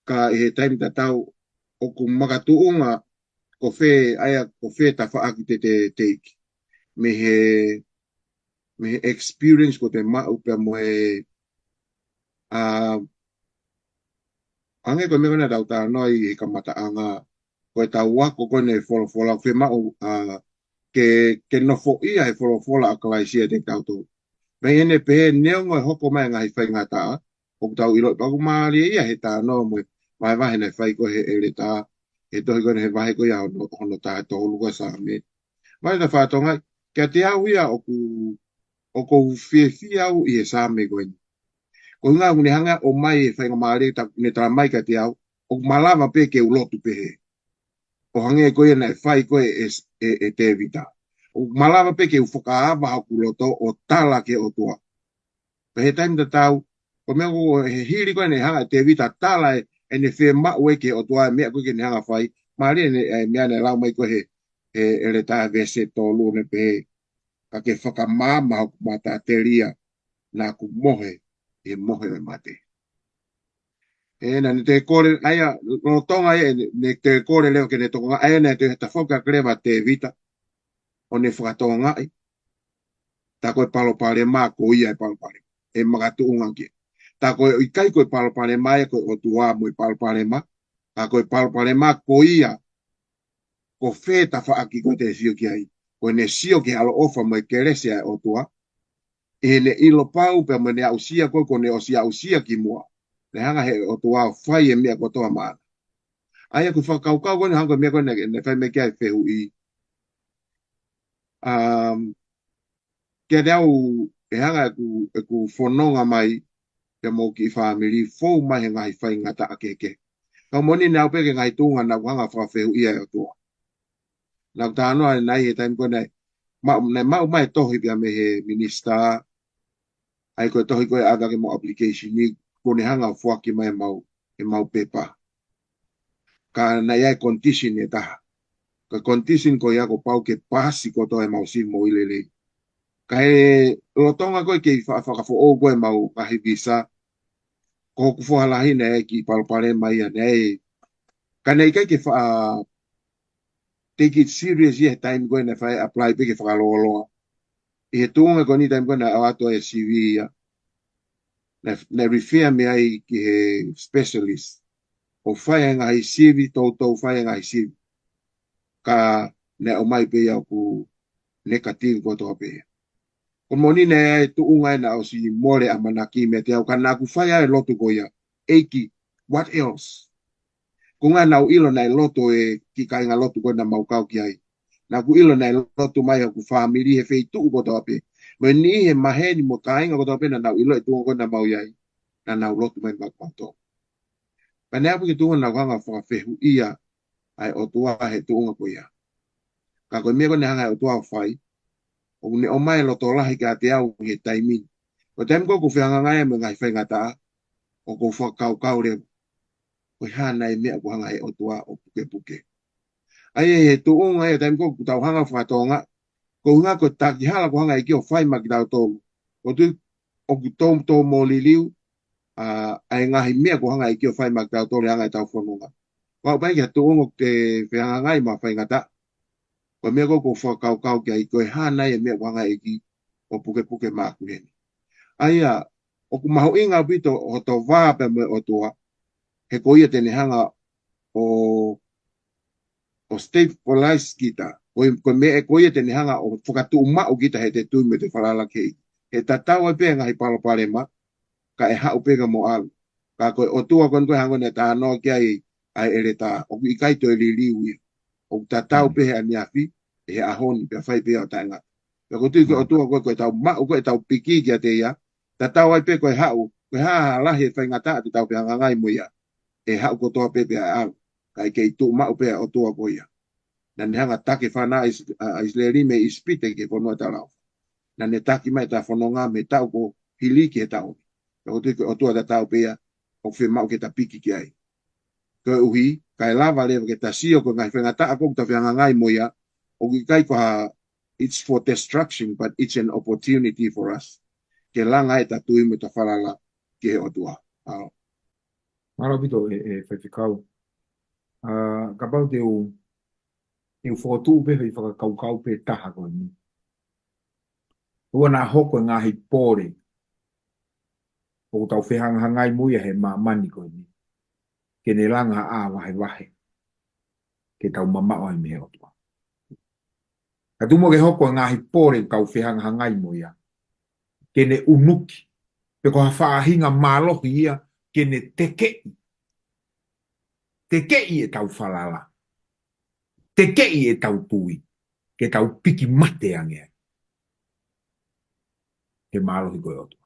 Ka ʻi he taimi tatau ʻoku makatuʻunga ko fē, ʻa ia ko fē tafaʻaki te te teiki. Mei he, mei he experience ko ē te maʻu pea mo e, ʻa, hangē ko e meʻa ko ē naʻa tau talanoa ʻi he kamataʻanga, ko ʻetau ako ko eni e folofola, fiemaʻu, ʻa, ke, ke nofoʻia he folofola ʻa Kalaisi ʻiate kitautolu. Mei heʻene pehē neongo e hoko mai e ngaahi faingataʻa, ʻoku tau ʻiloʻi pē ʻoku mālie ia he talanoa mo e vahevahe naʻe fai ko ē he ʻEletā, he tohi ko eni he vahe ko ia hono, hono taha tolu ko e Saame. Mālie ta fatonga, kiate au ia ʻoku, ʻoku ou fiefia au ʻi he Saame ko eni. Ko e ʻuhinga ʻoku ne hanga ʻo ʻomai e faingamālie ta-, ne tala mai kiate au, ʻoku malava pē ke u lotu pehē. ʻO hangē ko ia naʻe fai ko ē ʻe, ʻe, ʻe Tēvita. ʻOku malava pē ke u fakaava hoku loto ʻo tala ki he ʻOtua. Pea he taimi tatau, ko e meʻa ko ē he hili ko ē naʻe hanga ʻe Tēvita ʻo tala e, ʻene fiemaʻu ē ki he ʻOtua e meʻa ko ē ke ne hanga ʻo fai. Mālie ʻene, e meʻa naʻe lau mai ko ē he, he ʻEletā veesi tolu ʻoku ne pehē, ka ke fakamaama hoku mata, telia naʻa ku mohe ʻi he mohe ʻo e mate. ʻE, naʻa ne toe kole, ʻa ia, lolotonga ia, ne, ne toe kole leva ke ne tokongaʻi, ʻa ia naʻe toe tafoki hake leva ʻa Tēvita, ʻo ne fakatokangaʻi, tā ko e palopalema ko ia e palopalema. ʻE makatuʻunga ki ai. Tā ko e ʻikai ko e palopalema ia ko e ʻOtua mo e palopalema, tā ko e palopalema ko ia, ko fē tafaʻaki ko ē te sio ki ai. Ko ʻene sio ki he ʻaloʻofa mo e kelesi ʻa e ʻOtua, ʻi heʻene ʻilo pau pea mo ʻene aʻusia ko ē kuo ne ʻosi aʻusia kimuʻa. Ne hanga he ʻOtua ʻo fai e meʻa kotoa maʻana. ʻA ia ko e fakakaukau ko eni hangē ko e meʻa ko ē naʻe, naʻe fai mai ki ai e fehuʻi. Um, kiate au ʻe hanga ʻeku, ʻeku fononga mai, pea mo e kiʻi fāmili, fou mai he ngaahi faingataʻa kehekehe. Ka ko e moʻoni naʻe ʻi ai pē e ngaahi tuʻunga naʻa ku hanga ʻo fakafehuʻia ʻe ʻOtua. Naʻa ku talanoa ʻanenai he taimi ko ē naʻe maʻu, naʻe maʻu mai e tohi pea mei he minisitā, ʻa ia ko e tohi ko ē ʻave ake mo e application ni, kuo ne hanga ʻo foaki mai ʻemau, ʻemau pepa. Ka naʻe ʻi ai e condition ʻe taha. Ko e condition ko ia kuo pau ke paasi kotoa ʻemau sivi moʻui lelei. Ka he lolotonga ko ē kei fa-, fakafoʻou ko ē ʻemau ngaahi visa, ko hoku foha lahi naʻe ʻi ai e kiʻi palopalema ia, naʻe, ka naʻe ʻikai ke faʻa take it serious ia he taimi ko ē naʻe fai e apply pē ke fakalōloa. ʻI he tuʻunga ko eni taimi ko ē naʻe ʻoatu ai e sivi ia, naʻe, naʻe refer mei ai ki he specialist ʻo fai e ngaahi sivi, toutou fai e ngaahi sivi. Ka naʻe ʻomai pē ia ʻoku negative kotoa pē. Ko e moʻoni naʻe ʻi ai e tuʻunga ia naʻe ʻosi mole ʻamanaki meiate au, ka naʻa ku fai ʻa e lotu ko ia, ʻEiki, what else? Ko e ʻuhinga naʻa ku ʻilo naʻe lotu e kiʻi kāingalotu ko ē naʻa mau kau ki ai. Naʻa ku ʻilo naʻe lotu mai hoku fāmili he feituʻu kotoa pē. Mo e niʻihi he maheni mo e kāinga kotoa pē naʻa nau ʻilo e tuʻunga ko ē naʻa mau ʻi ai, naʻa nau lotu mai maʻa kimautolu. Ka naʻe aʻu pē ki he tuʻunga naʻa ku hanga ʻo fakafehuʻia ʻa e ʻOtua he tuʻunga ko ia. Ka ko e meʻa ko ē naʻe hanga ʻe he ʻOtua ʻo fai, ʻoku ne ʻomai e loto lahi kiate au he taimi ni. Ko e taimi ko ē ʻoku ou fehangahangai ai mo e ngaahi faingataʻa, ʻoku ou fakakaukau leva, ko e hā nai e meʻa ʻoku hanga ʻe he ʻOtua ʻo pukepuke. ʻA ia he tuʻunga ia, taimi ko ē ʻoku tau hanga ʻo fakatonga, ko e ʻuhinga ko e taki hala ʻoku hanga ʻe he ʻEiki ʻo fai maʻa kitautolu. ʻOku tui, ʻoku toutou moliliu, ʻa, ʻa e ngaahi meʻa ʻoku hanga ʻe he ʻEiki ʻo fai maʻa kitautolu he anga ʻetau fononga. Ko au pē ki he tuʻunga ʻoku te fehangahangai mo e faingataʻa, ko e meʻa ko ē ʻoku ou fakakaukau ki ai, ko e hā nai e meʻa ʻoku hanga ʻe he ʻEiki ʻo pukepuke maʻaku heni. ʻA ia, ʻoku mahuʻinga ʻaupito hoto vā pea mo e ʻOtua, he ko ia te ne hanga ʻo, ʻo stabilize kita. Ko e, ko e meʻa ko ia te ne hanga ʻo fakatuʻumaʻu kita heʻete tui mo ʻete falala ki he ʻEiki. He tatau ai pē e ngaahi palopalema, ka ʻe haʻu pē ka mo ʻalu. Ka ko e ʻOtua ko eni ko e hangē ko e talanoa ki ai ʻa e ʻeletā, ʻoku ʻikai toe liliu ia. ʻOku tatau pē he ʻaneafi, he ʻaho ni, pea fai pē ia ʻo taʻengata. Pea ʻoku ou tui ko e ʻOtua ko ē, ko ʻetau maʻu ko ē ʻetau piki kiate ia, tatau ai pē ko e haʻu, ko e hā ha lahi e faingataʻa te tau fehangahangai mo ia, ʻe haʻu kotoa pē pea ʻalu, kae kei tuʻumaʻu pē ʻa e ʻOtua ko ia. Naʻa ne hanga ʻo taki e fānau ʻa ʻIs-, ʻa ʻIsileli mei ʻIsipite ki he fonua ʻo e talaʻofa. Naʻa ne taki mai ʻeta fononga mei he taʻu kuo hili ki he taʻu ni. Pea ʻoku ou tui ko e ʻOtua tatau pē ia ʻoku fiemaʻu ke ta piki ki ai. Koeʻuhi, kae lava leva ke ta sio ko e ngaahi faingataʻa ko ē ʻoku ta fehangahangai mo ia, ʻoku ʻikai ko ha, it's for destruction, but it's an opportunity for us ke langa ʻeta tui mo ʻeta falala ki he ʻOtua. ʻAo. Mālō ʻaupito ʻe, ʻe Faifekau. ʻA, kapau te u, te u fokotuʻu pē, pē fakakaukau pē taha ko eni. ʻOua naʻa hoko e ngaahi pole ʻoku tau fehangahangai mo ia he māmani ko eni ke ne langa ʻa e vahevahe ke tau mamaʻo ai mei he ʻOtua. Ka tuku muʻa ke hoko e ngaahi pole ʻoku tau fehangahangai mo ia ke ne ʻunuki, pe ko ha faʻahinga mālohi ia ke ne tekeʻi, tekeʻi ʻetau falala, tekeʻi ʻetau tui, ke tau piki mate ange ai he mālohi ko e ʻOtua.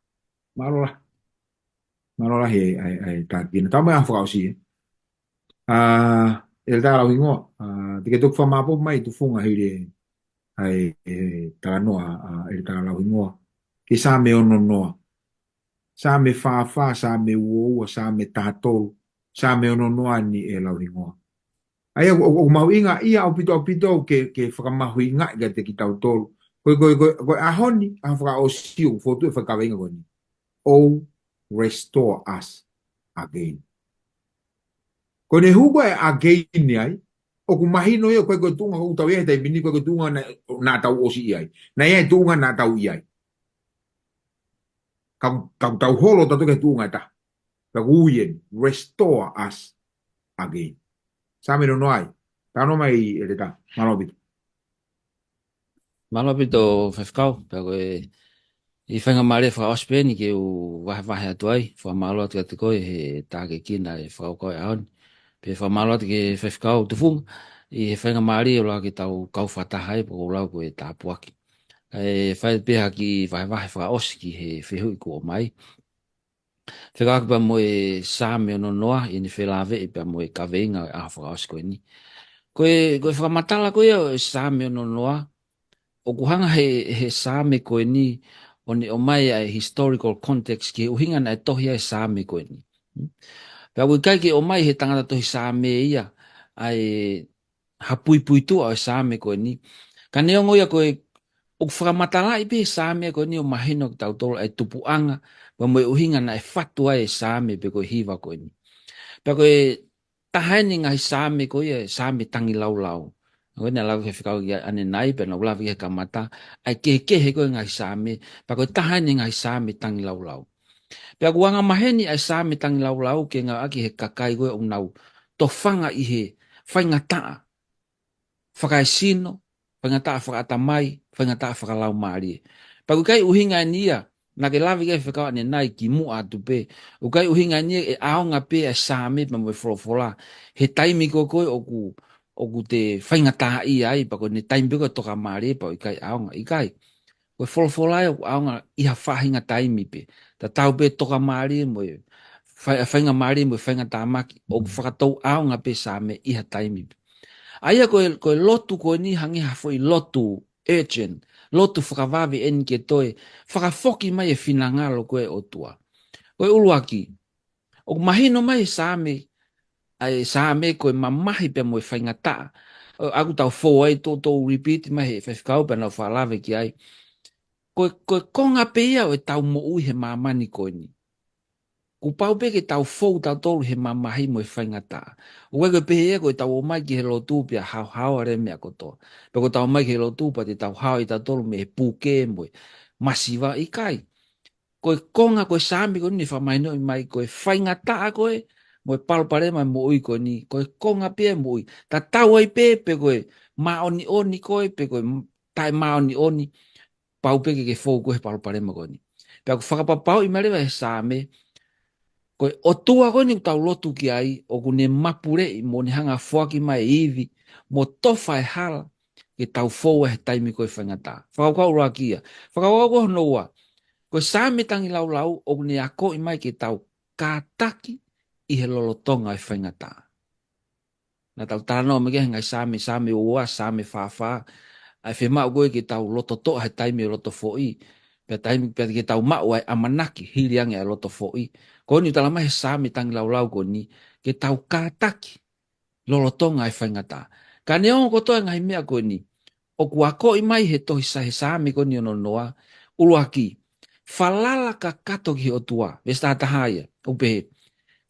Mālō lahi. Mālō lahi ʻa e, ʻa e, ʻa e tākiekina. Tau mai ʻa e fakaʻosi ē. ʻA, ʻEletā Lauhingoa, ʻa, te ke toki fakamāʻopoʻopo mai tufunga hili ʻa e, ʻa e talanoa ʻa ʻEletā Lauhingoa ki he Saame ono noa. Saame fā fā, Saame ua ua, Saame taha tolu, Saame ono noa ni ʻe Lauhingoa. ʻA ia, ʻoku, ʻoku mahuʻinga ia ʻaupito, ʻaupito ke, ke fakamahuʻingaʻi kiate kitautolu. Ko e, ko e, ko e, ko e ʻaho ni, ʻaho fakaʻosi ʻoku fokotuʻu e faikaveinga ko eni. Oh, restore us again. Ko ʻene hū ko ē again ai, ʻoku mahino ia ko e, ko e tuʻunga ʻoku tau ʻi ai he taimi ni, ko e, ko e tuʻunga naʻa, naʻa tau ʻosi ʻi ai. Naʻe ʻi ai e tuʻunga naʻa tau ʻi ai. Ka, ka tau holo tautolu ki he tuʻunga ʻe taha. Ka ʻoku ui eni, restore us again. Saame ono noa ai. Talanoa mai ʻEletā. Mālō ʻaupito. Mālō ʻaupito Faifekau, pea ko e, ʻi he faingamālie fakaʻosi pē eni ke u vahevahe atu ai, fakamālō atu kiate koe he tākiekina e fakakaukau e ʻaho ni. Pea fakamālō atu ki he Faifekau Tufunga, ʻi he faingamālie ʻoku lava ke tau kau fakataha ai, pea ʻoku ou lau ko e tāpuaki. ʻE fai pē ha kiʻi vahevahe fakaʻosi ki he fehuʻi kuo ʻomai. fekauʻaki pea mo e Saame ono noa, ʻi heʻene felāveʻi pea mo e kaveinga ʻo e ʻaho fakaʻosi ko eni. Ko e, ko e fakamatala ko ia ʻo e Saame ono noa, ʻoku hanga he, he Saame ko eni ʻo ne ʻomai ʻa e historical context ki he ʻuhinga naʻe tohi ai e Saame ko eni. Pea ʻoku ʻikai ke ʻomai he tangata tohi Saame ia ʻa e, ha puipuituʻa ʻo e Saame ko eni. Ka neongo ia ko e, ʻoku fakamatalaʻi pē he Saame ko eni ʻo mahino kiate kitautolu ʻa e tupuʻanga, pea mo e ʻuhinga naʻe fatu ai e Saame pe ko e hiva ko eni. Pea ko e taha eni e ngaahi Saame ko ia, Saame tangilaulau. Ko eni naʻe lave ki ai e faifekau ʻanenai, pea naʻa ku lave ki ai he kamata, ʻa e kehekehe ko e ngaahi Saame, pea ko e taha eni e ngaahi Saame tangilaulau. Pea ʻoku angamaheni ʻa e Saame tangilaulau ke ngāueʻaki he kakai ko ē ʻoku nau tofanga ʻi he faingataʻa fakaesino, faingataʻa fakaʻatamai, faingataʻa fakalaumālie. Pea ʻoku ʻikai ʻuhinga eni ia, naʻa ke lave ki ai e faifekau ʻanenai kimuʻa atu pē. ʻOku ʻikai ʻuhinga eni ia ʻe ʻaonga pē ʻa e Saame pea mo e folofola he taimi ko ē ko ē ʻoku, ʻoku te faingataʻaʻia ai, pea ko ʻene taimi pē ko ē tokamālie pea ʻoku ʻikai ʻaonga, ʻikai. Ko e folofola ia ʻoku ʻaonga ʻi ha faʻahinga taimi pē. Tatau pē tokamālie mo e fai-, faingamālie mo e faingatāmaki, ʻoku fakatou ʻaonga pē Saame ʻi ha taimi pē. ʻA ia ko e, ko e lotu ko eni hangē ha foʻi lotu urgent, lotu fakavave eni ke toe fakafoki mai e finangalo ko ē ʻo e ʻOtua. Ko e ʻuluaki, ʻoku mahino mai e Saame, ʻa e Saame ko e mamahi pea mo e faingataʻa. ʻOku tau fou ai, toutou repeat mai he faifekau pea nau fakalave ki ai. Ko e, ko e konga pē ia ʻo ʻetau moʻui he māmani ko eni. Kuo pau pē ke tau fou tautolu he mamahi mo e faingataʻa. ʻOku ʻikai ko e pehē ia ko ʻetau ō mai ki he lotu pea haohaoa leva e meʻa kotoa. Pea ko ʻetau ō mai ki he lotu pea te tau hao ʻe tautolu mei he puke mo e masiva, ʻikai. Ko e konga ko e Saame ko eni naʻe fakamahinoʻi mai ko e faingataʻa ko ē mo e palopalema e moʻui ko eni, ko e konga pē ia e moʻui. Tatau ai pē pe ko e māʻoniʻoni koe pe ko e m-, taʻemāʻoniʻoni, pau pē ke ke fou koe he palopalema ko eni. Pea ʻoku fakapapauʻi mai leva he Saame, ko e ʻOtua ko eni ʻoku tau lotu ki ai, ʻoku ne mapuleʻi mo ne hanga ʻo foaki mai e ivi, mo tofa e hala, ke tau fou ai he taimi ko ē faingataʻa. Fakakaukau ʻuluaki ia. Fakakaukau ko hono ua, ko e Saame tangilaulau ʻoku ne akoʻi mai ke tau kātaki ʻi he lolotonga e faingataʻa. Naʻa tau talanoa mai ki he ngaahi Saame, Saame ua, Saame fā fā, ʻa e fiemaʻu ko ē ke tau lototoʻa he taimi ʻo e loto foʻi, pea taimi, pea ke tau maʻu ʻa e ʻamanaki hili ange ʻa e loto foʻi. Ko eni ʻoku tala mai he Saame tangilaulau ko eni, ke tau kātaki lolotonga e faingataʻa. Ka neongo kotoa e ngaahi meʻa ko eni, ʻoku akoʻi mai he tohi Sa-, he Saame ko eni ono noa, ʻuluaki, falala kakato ki he ʻOtua, veesi taha taha ia, ʻoku pehē,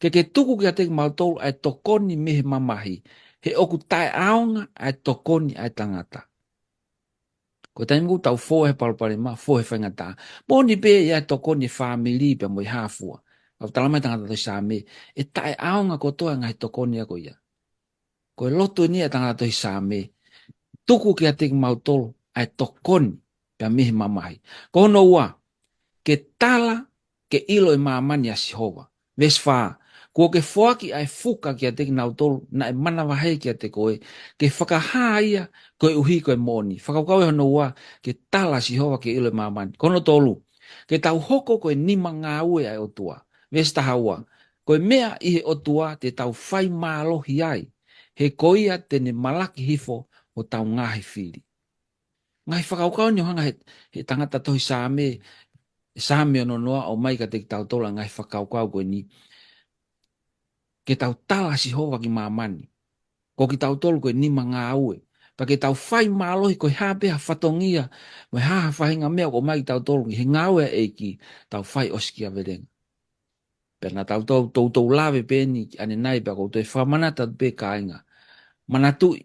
ke ke tuku kiate kimautolu ʻa e tokoni mei he mamahi, he ʻoku taʻeʻaonga ʻa e tokoni ʻa e tangata. Ko e taimi ʻoku tau fou he palopalema, fou he faingataʻa, moʻoni pē ʻe ʻi ai e tokoni e fāmili pea mo e hā fua. ʻOku tala mai e tangata tohi Saame, ʻe taʻeʻaonga kotoa e ngaahi tokoni ia ko ia. Ko e lotu eni ʻa e tangata tohi Saame, tuku kiate kimautolu ʻa e tokoni pea mei he mamahi. Ko hono ua, ke tala ke ʻilo ʻe māmani ʻa Sihova. Veesi fā, kuo ke foaki ʻa e fuka kiate kinautolu naʻe manavahē kiate koe, ke fakahā ia koeʻuhi ko e moʻoni. Fakakaukau ia hono ua, ke tala ʻa Sihova ke ʻilo ʻe māmani. Ko hono tolu, ke tau hoko ko e nima ngāue ʻa e ʻOtua. Veesi taha ua, ko e meʻa ʻi he ʻOtua te tau fai mālohi ai, he ko ia te ne malaki hifo hotau ngaahi fili. Ngaahi fakakaukau eni ʻoku hanga he, he tangata tohi Saame, Saame ono noa ʻo ʻomai kiate kitautolu ʻa e ngaahi fakakaukau ko eni. Ke tau tala ʻa Sihova ki māmani. Ko kitautolu ko e nima ngāue. Pea ke tau fai mālohi ko e hā pē ha fatongia, mo e hā ha faʻahinga meʻa ʻoku ʻomai kiate kitautolu ki he ngāue ʻa e ʻEiki, tau fai ʻosikiavelenga. Pea naʻa tau toutou, toutou lave pē eni ʻanenai pea ʻoku ou toe fakamanatu atu pē kāinga. Manatuʻi,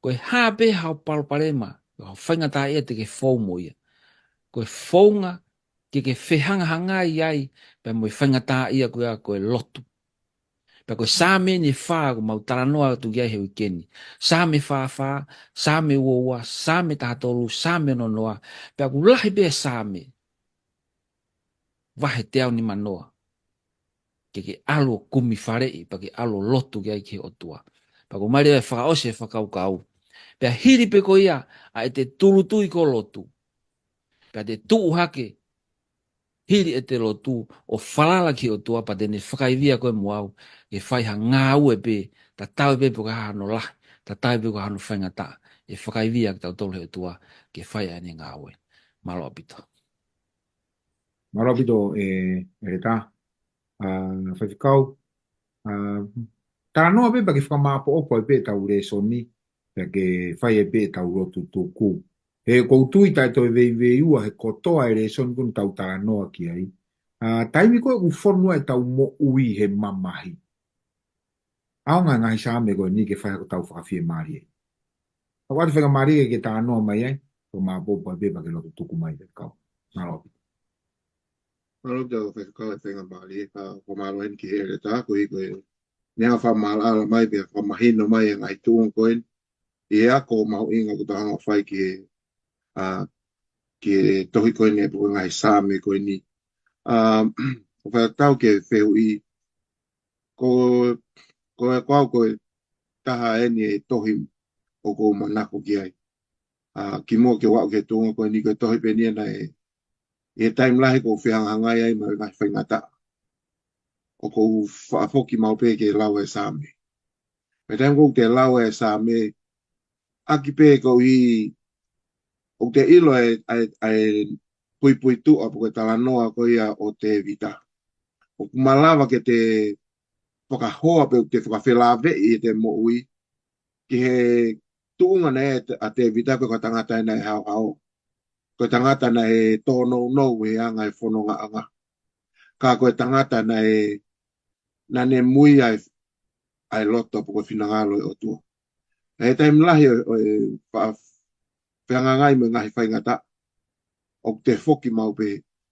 ko e hā pē haʻo palopalema, haʻo faingataʻaʻia te ke fou mo ia. Ko e founga ke ke fehangahangai ai pea mo e faingataʻaʻia ko ia ko e lotu. Pea ko e Saame eni ʻe fā ʻoku mau talanoa atu ki ai he uike ni. Saame fā fā, Saame ua ua, Saame taha tolu, Saame ono noa, pea ʻoku lahi pē Saame. Vahe teau nima noa. Ke ke ʻalu ʻo kumi faleʻi, pea ke ʻalu ʻo lotu ki ai ki he ʻOtua. Pea ʻoku ʻomai leva e fakaʻosi e fakakaukau. Pea hili pē ko ia, ʻa ʻete tūʻulutui ko e lotu. Pea te tuʻu hake, hili ʻete lotu ʻo falala ki he ʻOtua pea te ne fakaivia koe mo au ke fai ha ngāue pē, tatau pē pe ko e hā hano lahi, tatau pē pe ko e hā hano faingataʻa, ʻe fakaivia kitautolu ʻe he ʻOtua ke fai ʻa ʻene ngāue. Mālō ʻaupito. Mālō ʻaupito, ʻe, ʻEletā. ʻA, Faifekau, ʻa, talanoa pē pea ke fakamāʻopoʻopo ai pē ʻetau lēsoni, pea ke fai ai pē ʻetau lotu tuku. He ʻoku ou tui taʻe toe veiveiua he kotoa e lēsoni ko eni tau talanoa ki ai. ʻA, taimi ko ē ʻoku fonu ai ʻetau moʻui he mamahi, ʻaonga e ngaahi Saame ko eni ke fai hotau fakafiemālie. ʻOku ʻoatu faingamālie ke talanoa mai ai, fakamāʻopoʻopo ai pē pea ke lotu tuku mai, Faifekau. Mālō. Mālō ʻaupito Faifekau e faingamālie, ʻa, fakamālō heni ki he ʻEletā, koeʻuhi ko e meʻa fakamaʻalaʻala mai pea fakamahino mai e ngaahi tuʻunga ko eni ʻi he ako mahuʻinga ʻoku tau hanga ʻo fai ki he, ʻa, ki he tohi ko eni pe ko e ngaahi Saame ko eni. ʻA, ʻoku ou fakatatau ki he fehuʻi, ko, ko e, ko au ko e taha eni e tohi ʻoku ou manako ki ai. ʻA, kimuʻa ke u aʻu ki he tuʻunga ko eni, ko e tohi pē eni ia naʻe, ʻi he taimi lahi ʻoku ou fehangahangai ai mo e ngaahi faingataʻa, ʻoku ou faʻa foki maʻu pē ke lau e Saame. Pea taimi ʻoku te lau e Saame, ʻaki pē koeʻuhi ʻoku te ʻilo e, e, e puipuituʻa pe ko e talanoa ko ia ʻo Tēvita, ʻoku malava ke te fakahoa pe ʻoku te fakafelāveʻi ʻete moʻui ki he tuʻunga naʻe ʻa Tēvita, ko e tangata naʻe haohaoa, ko e tangata naʻe tōnounou he anga e fonongaʻanga, ka ko e tangata naʻe, naʻa ne muiʻi ʻa e loto pe ko e finangalo e ʻOtua. ʻI he taimi lahi ʻo, ʻo e faʻa fehangahangai mo e ngaahi faingataʻa, ʻoku te foki maʻu pē.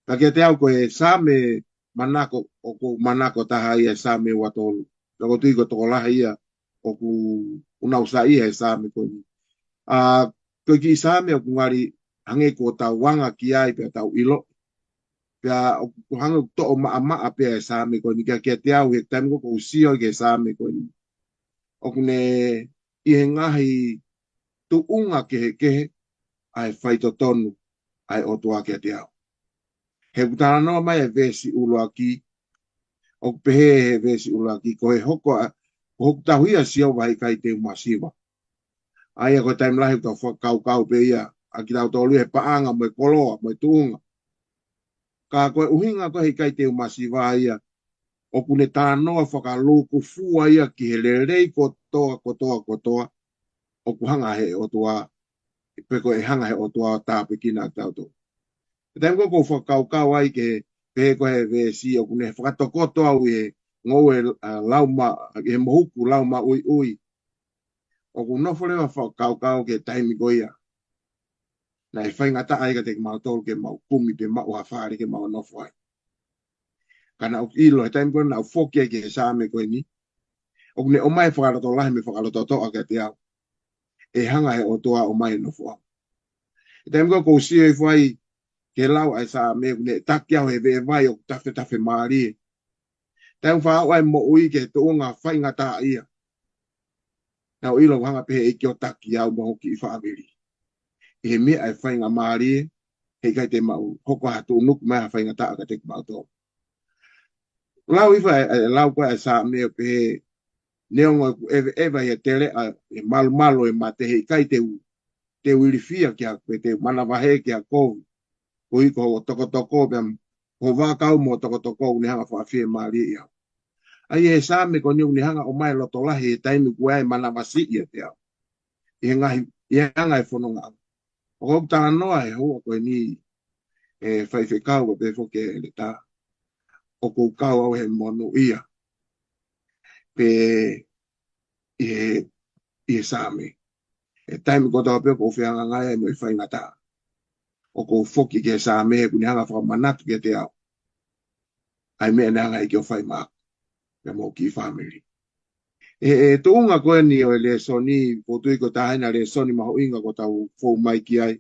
Ka kiate au ko e Saame manako, ʻoku ou manako taha ia e Saame ua tolu. Pea ʻoku ou tui ko e tokolahi ia ʻoku nau saiʻia he Saame ko eni. ʻA, ko e kiʻi Saame ʻoku ngali hangē kuo tau anga ki ai pea tau ʻilo. Pea ʻoku hangē ʻoku toʻo maʻamaʻa pē e Saame ko eni kia, kiate au he taimi ko ē ʻoku ou sio ki he Saame ko eni, ʻoku ne ʻi he ngaahi tuʻunga kehekehe ʻa e faitotonu ʻa e ʻOtua kiate au. He ʻoku talanoa mai e veesi ʻuluaki, ʻoku pehē he veesi ʻuluaki, ko e hoko ʻa, ko hoku tauhi ʻa Sihova heʻikai te u masiva. ʻA ia ko e taimi lahi ʻoku tau fakakaukau pē ia ʻa kitautolu he paʻanga mo e koloa mo e tuʻunga. Ka ko e ʻuhinga ko e heʻikai te u masiva ia, ʻoku ne talanoa fakalūkufua ia ki he lelei kotoa, kotoa, kotoa ʻoku hanga he ʻOtua, pe ko e hanga he ʻOtua ʻo tāpuekina kitautolu. He taimi ko ē ʻoku ou fakakaukau ai ki he, pehē ko e veesi, ʻoku ne fakatokoto au ʻi he ngoue, ʻa, lauma-, ʻi he mohuku laumaʻuiʻui. ʻOku ou nofo leva ʻo fakakaukau ki he taimi ko ia naʻe faingataʻa ai kiate kimautolu ke mau kumi pe maʻu ha fale ke mau nofo ai. Ka naʻa ku ʻilo he taimi ko ē naʻa ku foki ai ki he Saame ko eni, ʻoku ne ʻomai e fakalotolahi mo e fakalototoʻa kiate au. ʻE hanga he ʻOtua ʻo ʻomai e nofoʻanga. He taimi ko ē ʻoku ou sio hifo ai ki he lau ʻa e Saame, ʻoku ne taki au he veʻe vai ʻoku tafetafe mālie. Taimi ʻoku faʻa aʻu ai e moʻui ki he tuʻunga faingataʻaʻia, naʻa ku ʻilo ʻoku hanga pē he ʻEiki ʻo taki au mo hoku kiʻi fāmili ʻi he meʻa ʻe faingamālie, heʻikai te mau hoko ha tuʻunuku mai ha faingataʻa kiate kimautolu. Lau hifo e, e lau ko ē ʻa e Saame ʻo pehē, neongo ʻeku ʻeveʻeva ʻi he teleʻa, ʻi he malumalu ʻo e mate, heʻikai te u, te u ilifia ki ha, pe te u manavahē ki ha kovi, koeʻuhi ko hoʻo tokotoko pea ko hoʻo vaʻakau mo hoʻo tokotoko ʻoku ne hanga ʻo fakafiemālieʻi au. ʻA ia he Saame ko eni ʻoku ne hanga ʻo ʻomai e lotolahi he taimi ʻoku ʻi ai e manavasiʻi ʻiate au ʻi he ngaahi, ʻi he anga e fononga. ʻOku ou talanoa he houa ko eni, ʻe Faifekau, pea pehē foki ʻe ʻEletā, ʻoku ou kau au he monūʻia pē ʻi he, ʻi he Saame. He taimi kotoa pē ʻoku ou fehangahangai ai mo e faingataʻa, ʻoku ou foki ki he Saame he ʻoku ne hanga ʻo fakamanatu kiate au ʻa e meʻa naʻe hanga ʻe he ʻEiki ʻo fai maʻaku pea mo hoku kiʻi fāmili. ʻE, ʻe tuʻunga ko eni ʻo e lēsoni, ʻoku ou tui ko e taha eni e lēsoni mahuʻinga kuo tau fou mai ki ai,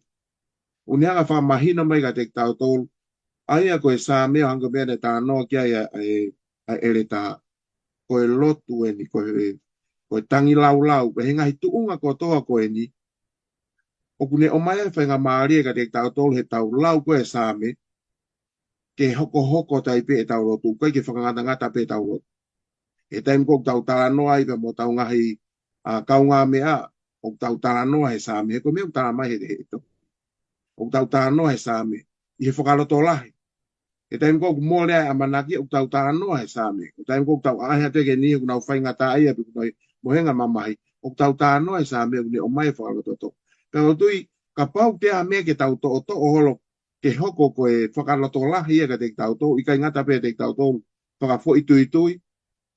ʻoku ne hanga ʻo fakamahino mai kiate kitautolu ʻa ia ko e Saame, ʻo hangē ko e meʻa naʻe talanoa ki ai ʻa e, ʻa e ʻEletā, ko e lotu eni, ko e, ko e tangilaulau, pea he ngaahi tuʻunga kotoa ko eni, ʻoku ne ʻomai e faingamālie kiate kitautolu heʻetau lau ko ē e Saame, ke hokohoko tai pē ʻetau lotu, ʻikai ke fakangatangata pē ʻetau lotu. ʻI he taimi ko ē ʻoku tau talanoa ai pea mo hotau ngaahi, ʻa, kaungāmeʻa, ʻoku tau talanoa he Saame, he ko e meʻa ʻoku talamai he, he, he tohi. ʻOku tau talanoa he Saame, ʻi he fakalotolahi. ʻI he taimi ko ē ʻoku mole ai e ʻamanaki, ʻoku tau talanoa he Saame. ʻI he taimi ko ē ʻoku tau ʻaʻahi atu ki he niʻihi ʻoku nau faingataʻaʻia pe ʻoku nau mohenga mamahi, ʻoku tau talanoa he Saame ʻoku ne ʻomai e fakalototoʻa. Pea ʻoku ou tui, kapau te ʻi ai ha meʻa ke tau toʻotoʻo holo ke hoko ko e fakalotolahi ia kiate kitautolu, ʻikai ngata pē kiate kitautolu fakafoʻituitui,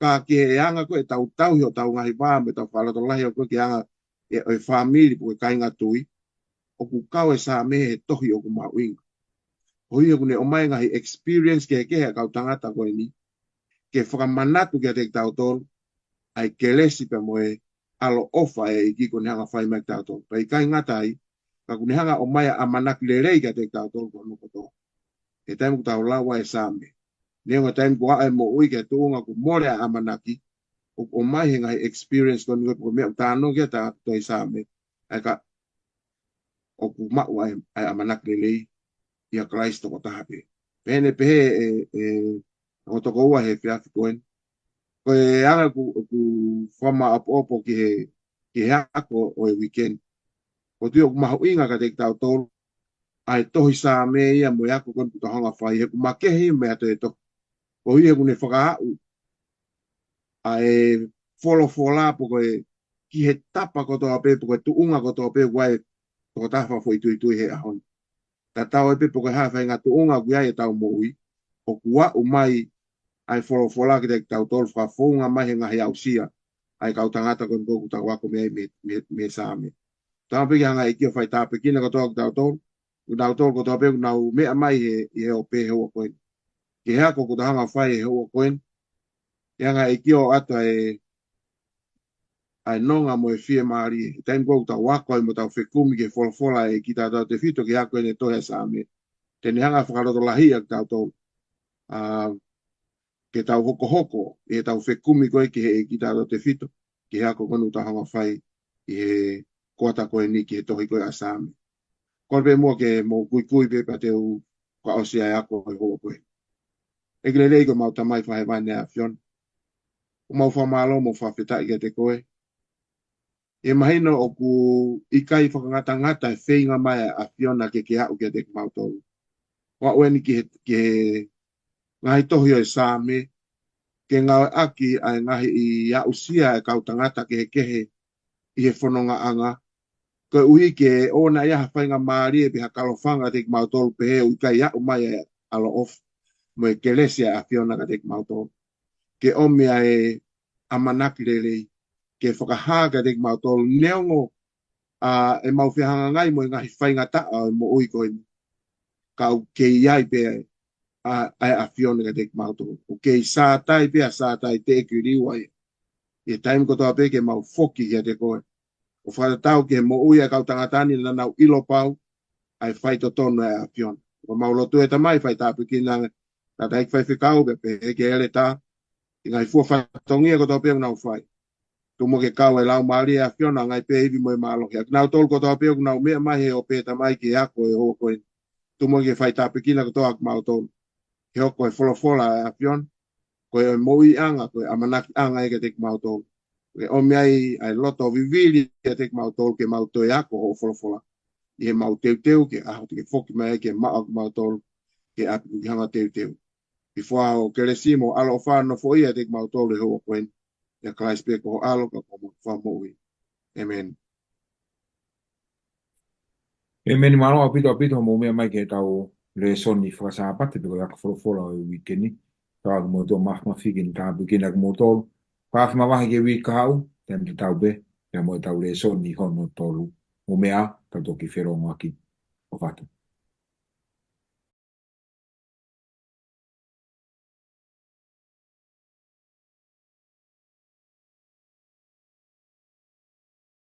ka ki he anga ko ē ʻetau tauhi hotau ngaahi vā mo ʻetau fakalotolahi ʻo ko ē ki he anga ʻo e, ʻo e fāmili pe ko e kāinga tui, ʻoku kau e Saame he tohi ʻoku mahuʻinga. Ko ia ʻoku ne ʻomai e ngaahi experience kehekehe ʻa e kau tangata ko eni, ke fakamanatu kiate kitautolu ʻa e kelesi pea mo e ʻaloʻofa ʻa e ʻEiki ʻoku ne hanga ʻo fai mai kiate kitautolu. Pea ʻikai ngata ai, ka ʻoku ne hanga ʻo ʻomai ʻa e ʻamanaki lelei kiate kitautolu ko hono kotoa. He taimi ʻoku tau lau ai e Saame, neongo e taimi ko ē ʻa e moʻui ki he tuʻunga ʻoku mole ai e ʻamanaki, ʻoku ʻomai he ngaahi experience ko eni ko e meʻa ʻoku talanoa ki ai e tohi Saame, ʻa e ka ʻoku maʻu ai ʻa e ʻamanaki lelei ʻia Kalaisi tokotaha pē. Pea ne pehē ʻe, ʻe, ʻe, ʻo tokoua he efiafi ko eni. Ko e anga ʻeku, ʻeku fakamaʻopoʻopo ki he, ki he ako ʻo e weekend. ʻOku ou tui ʻoku mahuʻinga kiate kitautolu ʻa e tohi Saame ia mo e ako ko eni ʻoku tau hanga ʻo fai, he ʻoku makehe ia mei ha toe tohi. Ko ia ʻoku ne fakaaʻu ʻa e folofola pe ko e ki he tapa kotoa pē, pe ko e tuʻunga kotoa pē, ʻoku ʻi ai e tokotaha fakafoʻituitui he ʻaho ni. Tatau ai pē pe ko e hā e faʻahinga tuʻunga ʻoku ʻi ai ʻetau moʻui, ʻoku aʻu mai ʻa e folofola kiate kitautolu, fakafounga mai he ngaahi aʻusia ʻa e kau tangata ko eni ʻoku tau ako mei ai mei, mei, mei he Saame. Tau pē ke hanga ʻe he ʻEiki ʻo fai tāpuekina kotoa kitautolu, ʻoku nau tolu kotoa pē ʻoku nau meʻa mai he, ʻi he ope he houa ko eni. Ki he ako ʻoku tau hanga ʻo fai he houa ko eni, ʻe hanga ʻe he ʻEiki ʻo ʻoatu ʻa e, ʻa e nonga mo e fiemālie. He taimi ko ē ʻoku tau ako ai mo tau fekumi ki he folofola ʻa e ʻEiki tautautefito ki he ako ʻene tohi ʻa e Saame, te ne hanga ʻo fakalotolahiʻi ʻa kitautolu. ʻA, ke tau hokohoko ʻi heʻetau fekumi ko ē ki he ʻEiki tautautefito, ki he ako ko eni ʻoku tau hanga ʻo fai ʻi he kuata ko eni ki he tohi ko ē ʻa e Saame. Kole pē muʻa ke mou kuikui pē pea te u fakaʻosi ʻa e ako he houa ko eni. ʻEiki lelei ko homau Tamai Fakahēvani ʻa e ʻAfiona, ʻoku mau fakamālō mo fakafetaʻi kiate koe. ʻE mahino ʻoku ʻikai fakangatangata e feinga mai ʻa e ʻAfiona ke ke aʻu kiate kimautolu. ʻOku aʻu eni ki he, ki he ngaahi tohi ʻo e Saame, ke ngāueʻaki ʻa e ngaahi aʻusia ʻa e kau tangata kehekehe ʻi he fonongaʻanga, koeʻuhi ke ʻoua naʻa ʻi ai ha faingamālie pe ha kalofanga kiate kimautolu pehē ʻoku ʻikai aʻu mai ʻa e ʻaloʻofa mo e kelesi ʻa e ʻAfiona kiate kimautolu. Ke ʻomi ʻa e ʻamanaki lelei, ke fakahā kiate kimautolu neongo ʻa ʻemau fehangahangai mo e ngaahi faingataʻa ʻo e moʻui ko eni, ka ʻoku kei ʻi ai pē ʻa, ʻa e ʻAfiona kiate kimautolu. ʻOku kei sātai pē ʻa Sātai, teʻeki liliu ai. ʻI he taimi kotoa pē ke mau foki kiate koe ʻo fakatatau ki he moʻui ʻa e kau tangata ni, naʻa nau ʻilo pau ʻa e faitotonu ʻa e ʻAfiona. ʻOku mau lotua, ʻe Tamai, fai tāpuekina ʻa e tangataʻeiki faifekau pea pehē ki he ʻeletā, ʻi he ngaahi fua fatongia kotoa pē ʻoku nau fai. Tuku muʻa ke kau e Laumālie ʻa e ʻAfiona ʻo ngai pē ivi mo e mālohi ʻa kinautolu kotoa pē ʻoku nau meʻa mai he ope, Tamai, ki he ako he houa ko eni. Tuku muʻa ke fai tāpuekina kotoa ʻa kimautolu, ke hoko e folofola ʻa e ʻAfiona ko e moʻuiʻanga, ko e ʻamanakiʻanga ia kiate kimautolu. Ke ʻomi ai ʻa e loto vivili kiate kimautolu ke mau toe ako hoʻo folofola ʻi heʻemau teuteu ki he ʻaho te ke foki mai ai ke maʻu ʻa kimautolu ki he ʻapi ʻoku ke hanga ʻo teuteu. ʻI he huafa ʻo e kelesi mo e ʻaloʻofa nofoʻia kiate kimautolu he houa ko eni. ʻIa Kalaisi pē ko ho ʻAlo ka ko homau Fakamoʻui. ʻĒmeni. ʻĒmeni. Mālō ʻaupito ʻaupito hoʻomou meʻa mai ki heʻetau lēsoni Fakasāpate pe ko e ako folofola ʻo e uike ni. Tau ʻoatu kimoutolu e māfimafi ke ne tāpuekina kimoutolu. Ka ʻofa mavahe ki he uike kahaʻu, taimi tatau pē pea mo ʻetau lēsoni hono tolu. Mou meʻa ā, tau toki feʻiloaki. ʻOfa atu.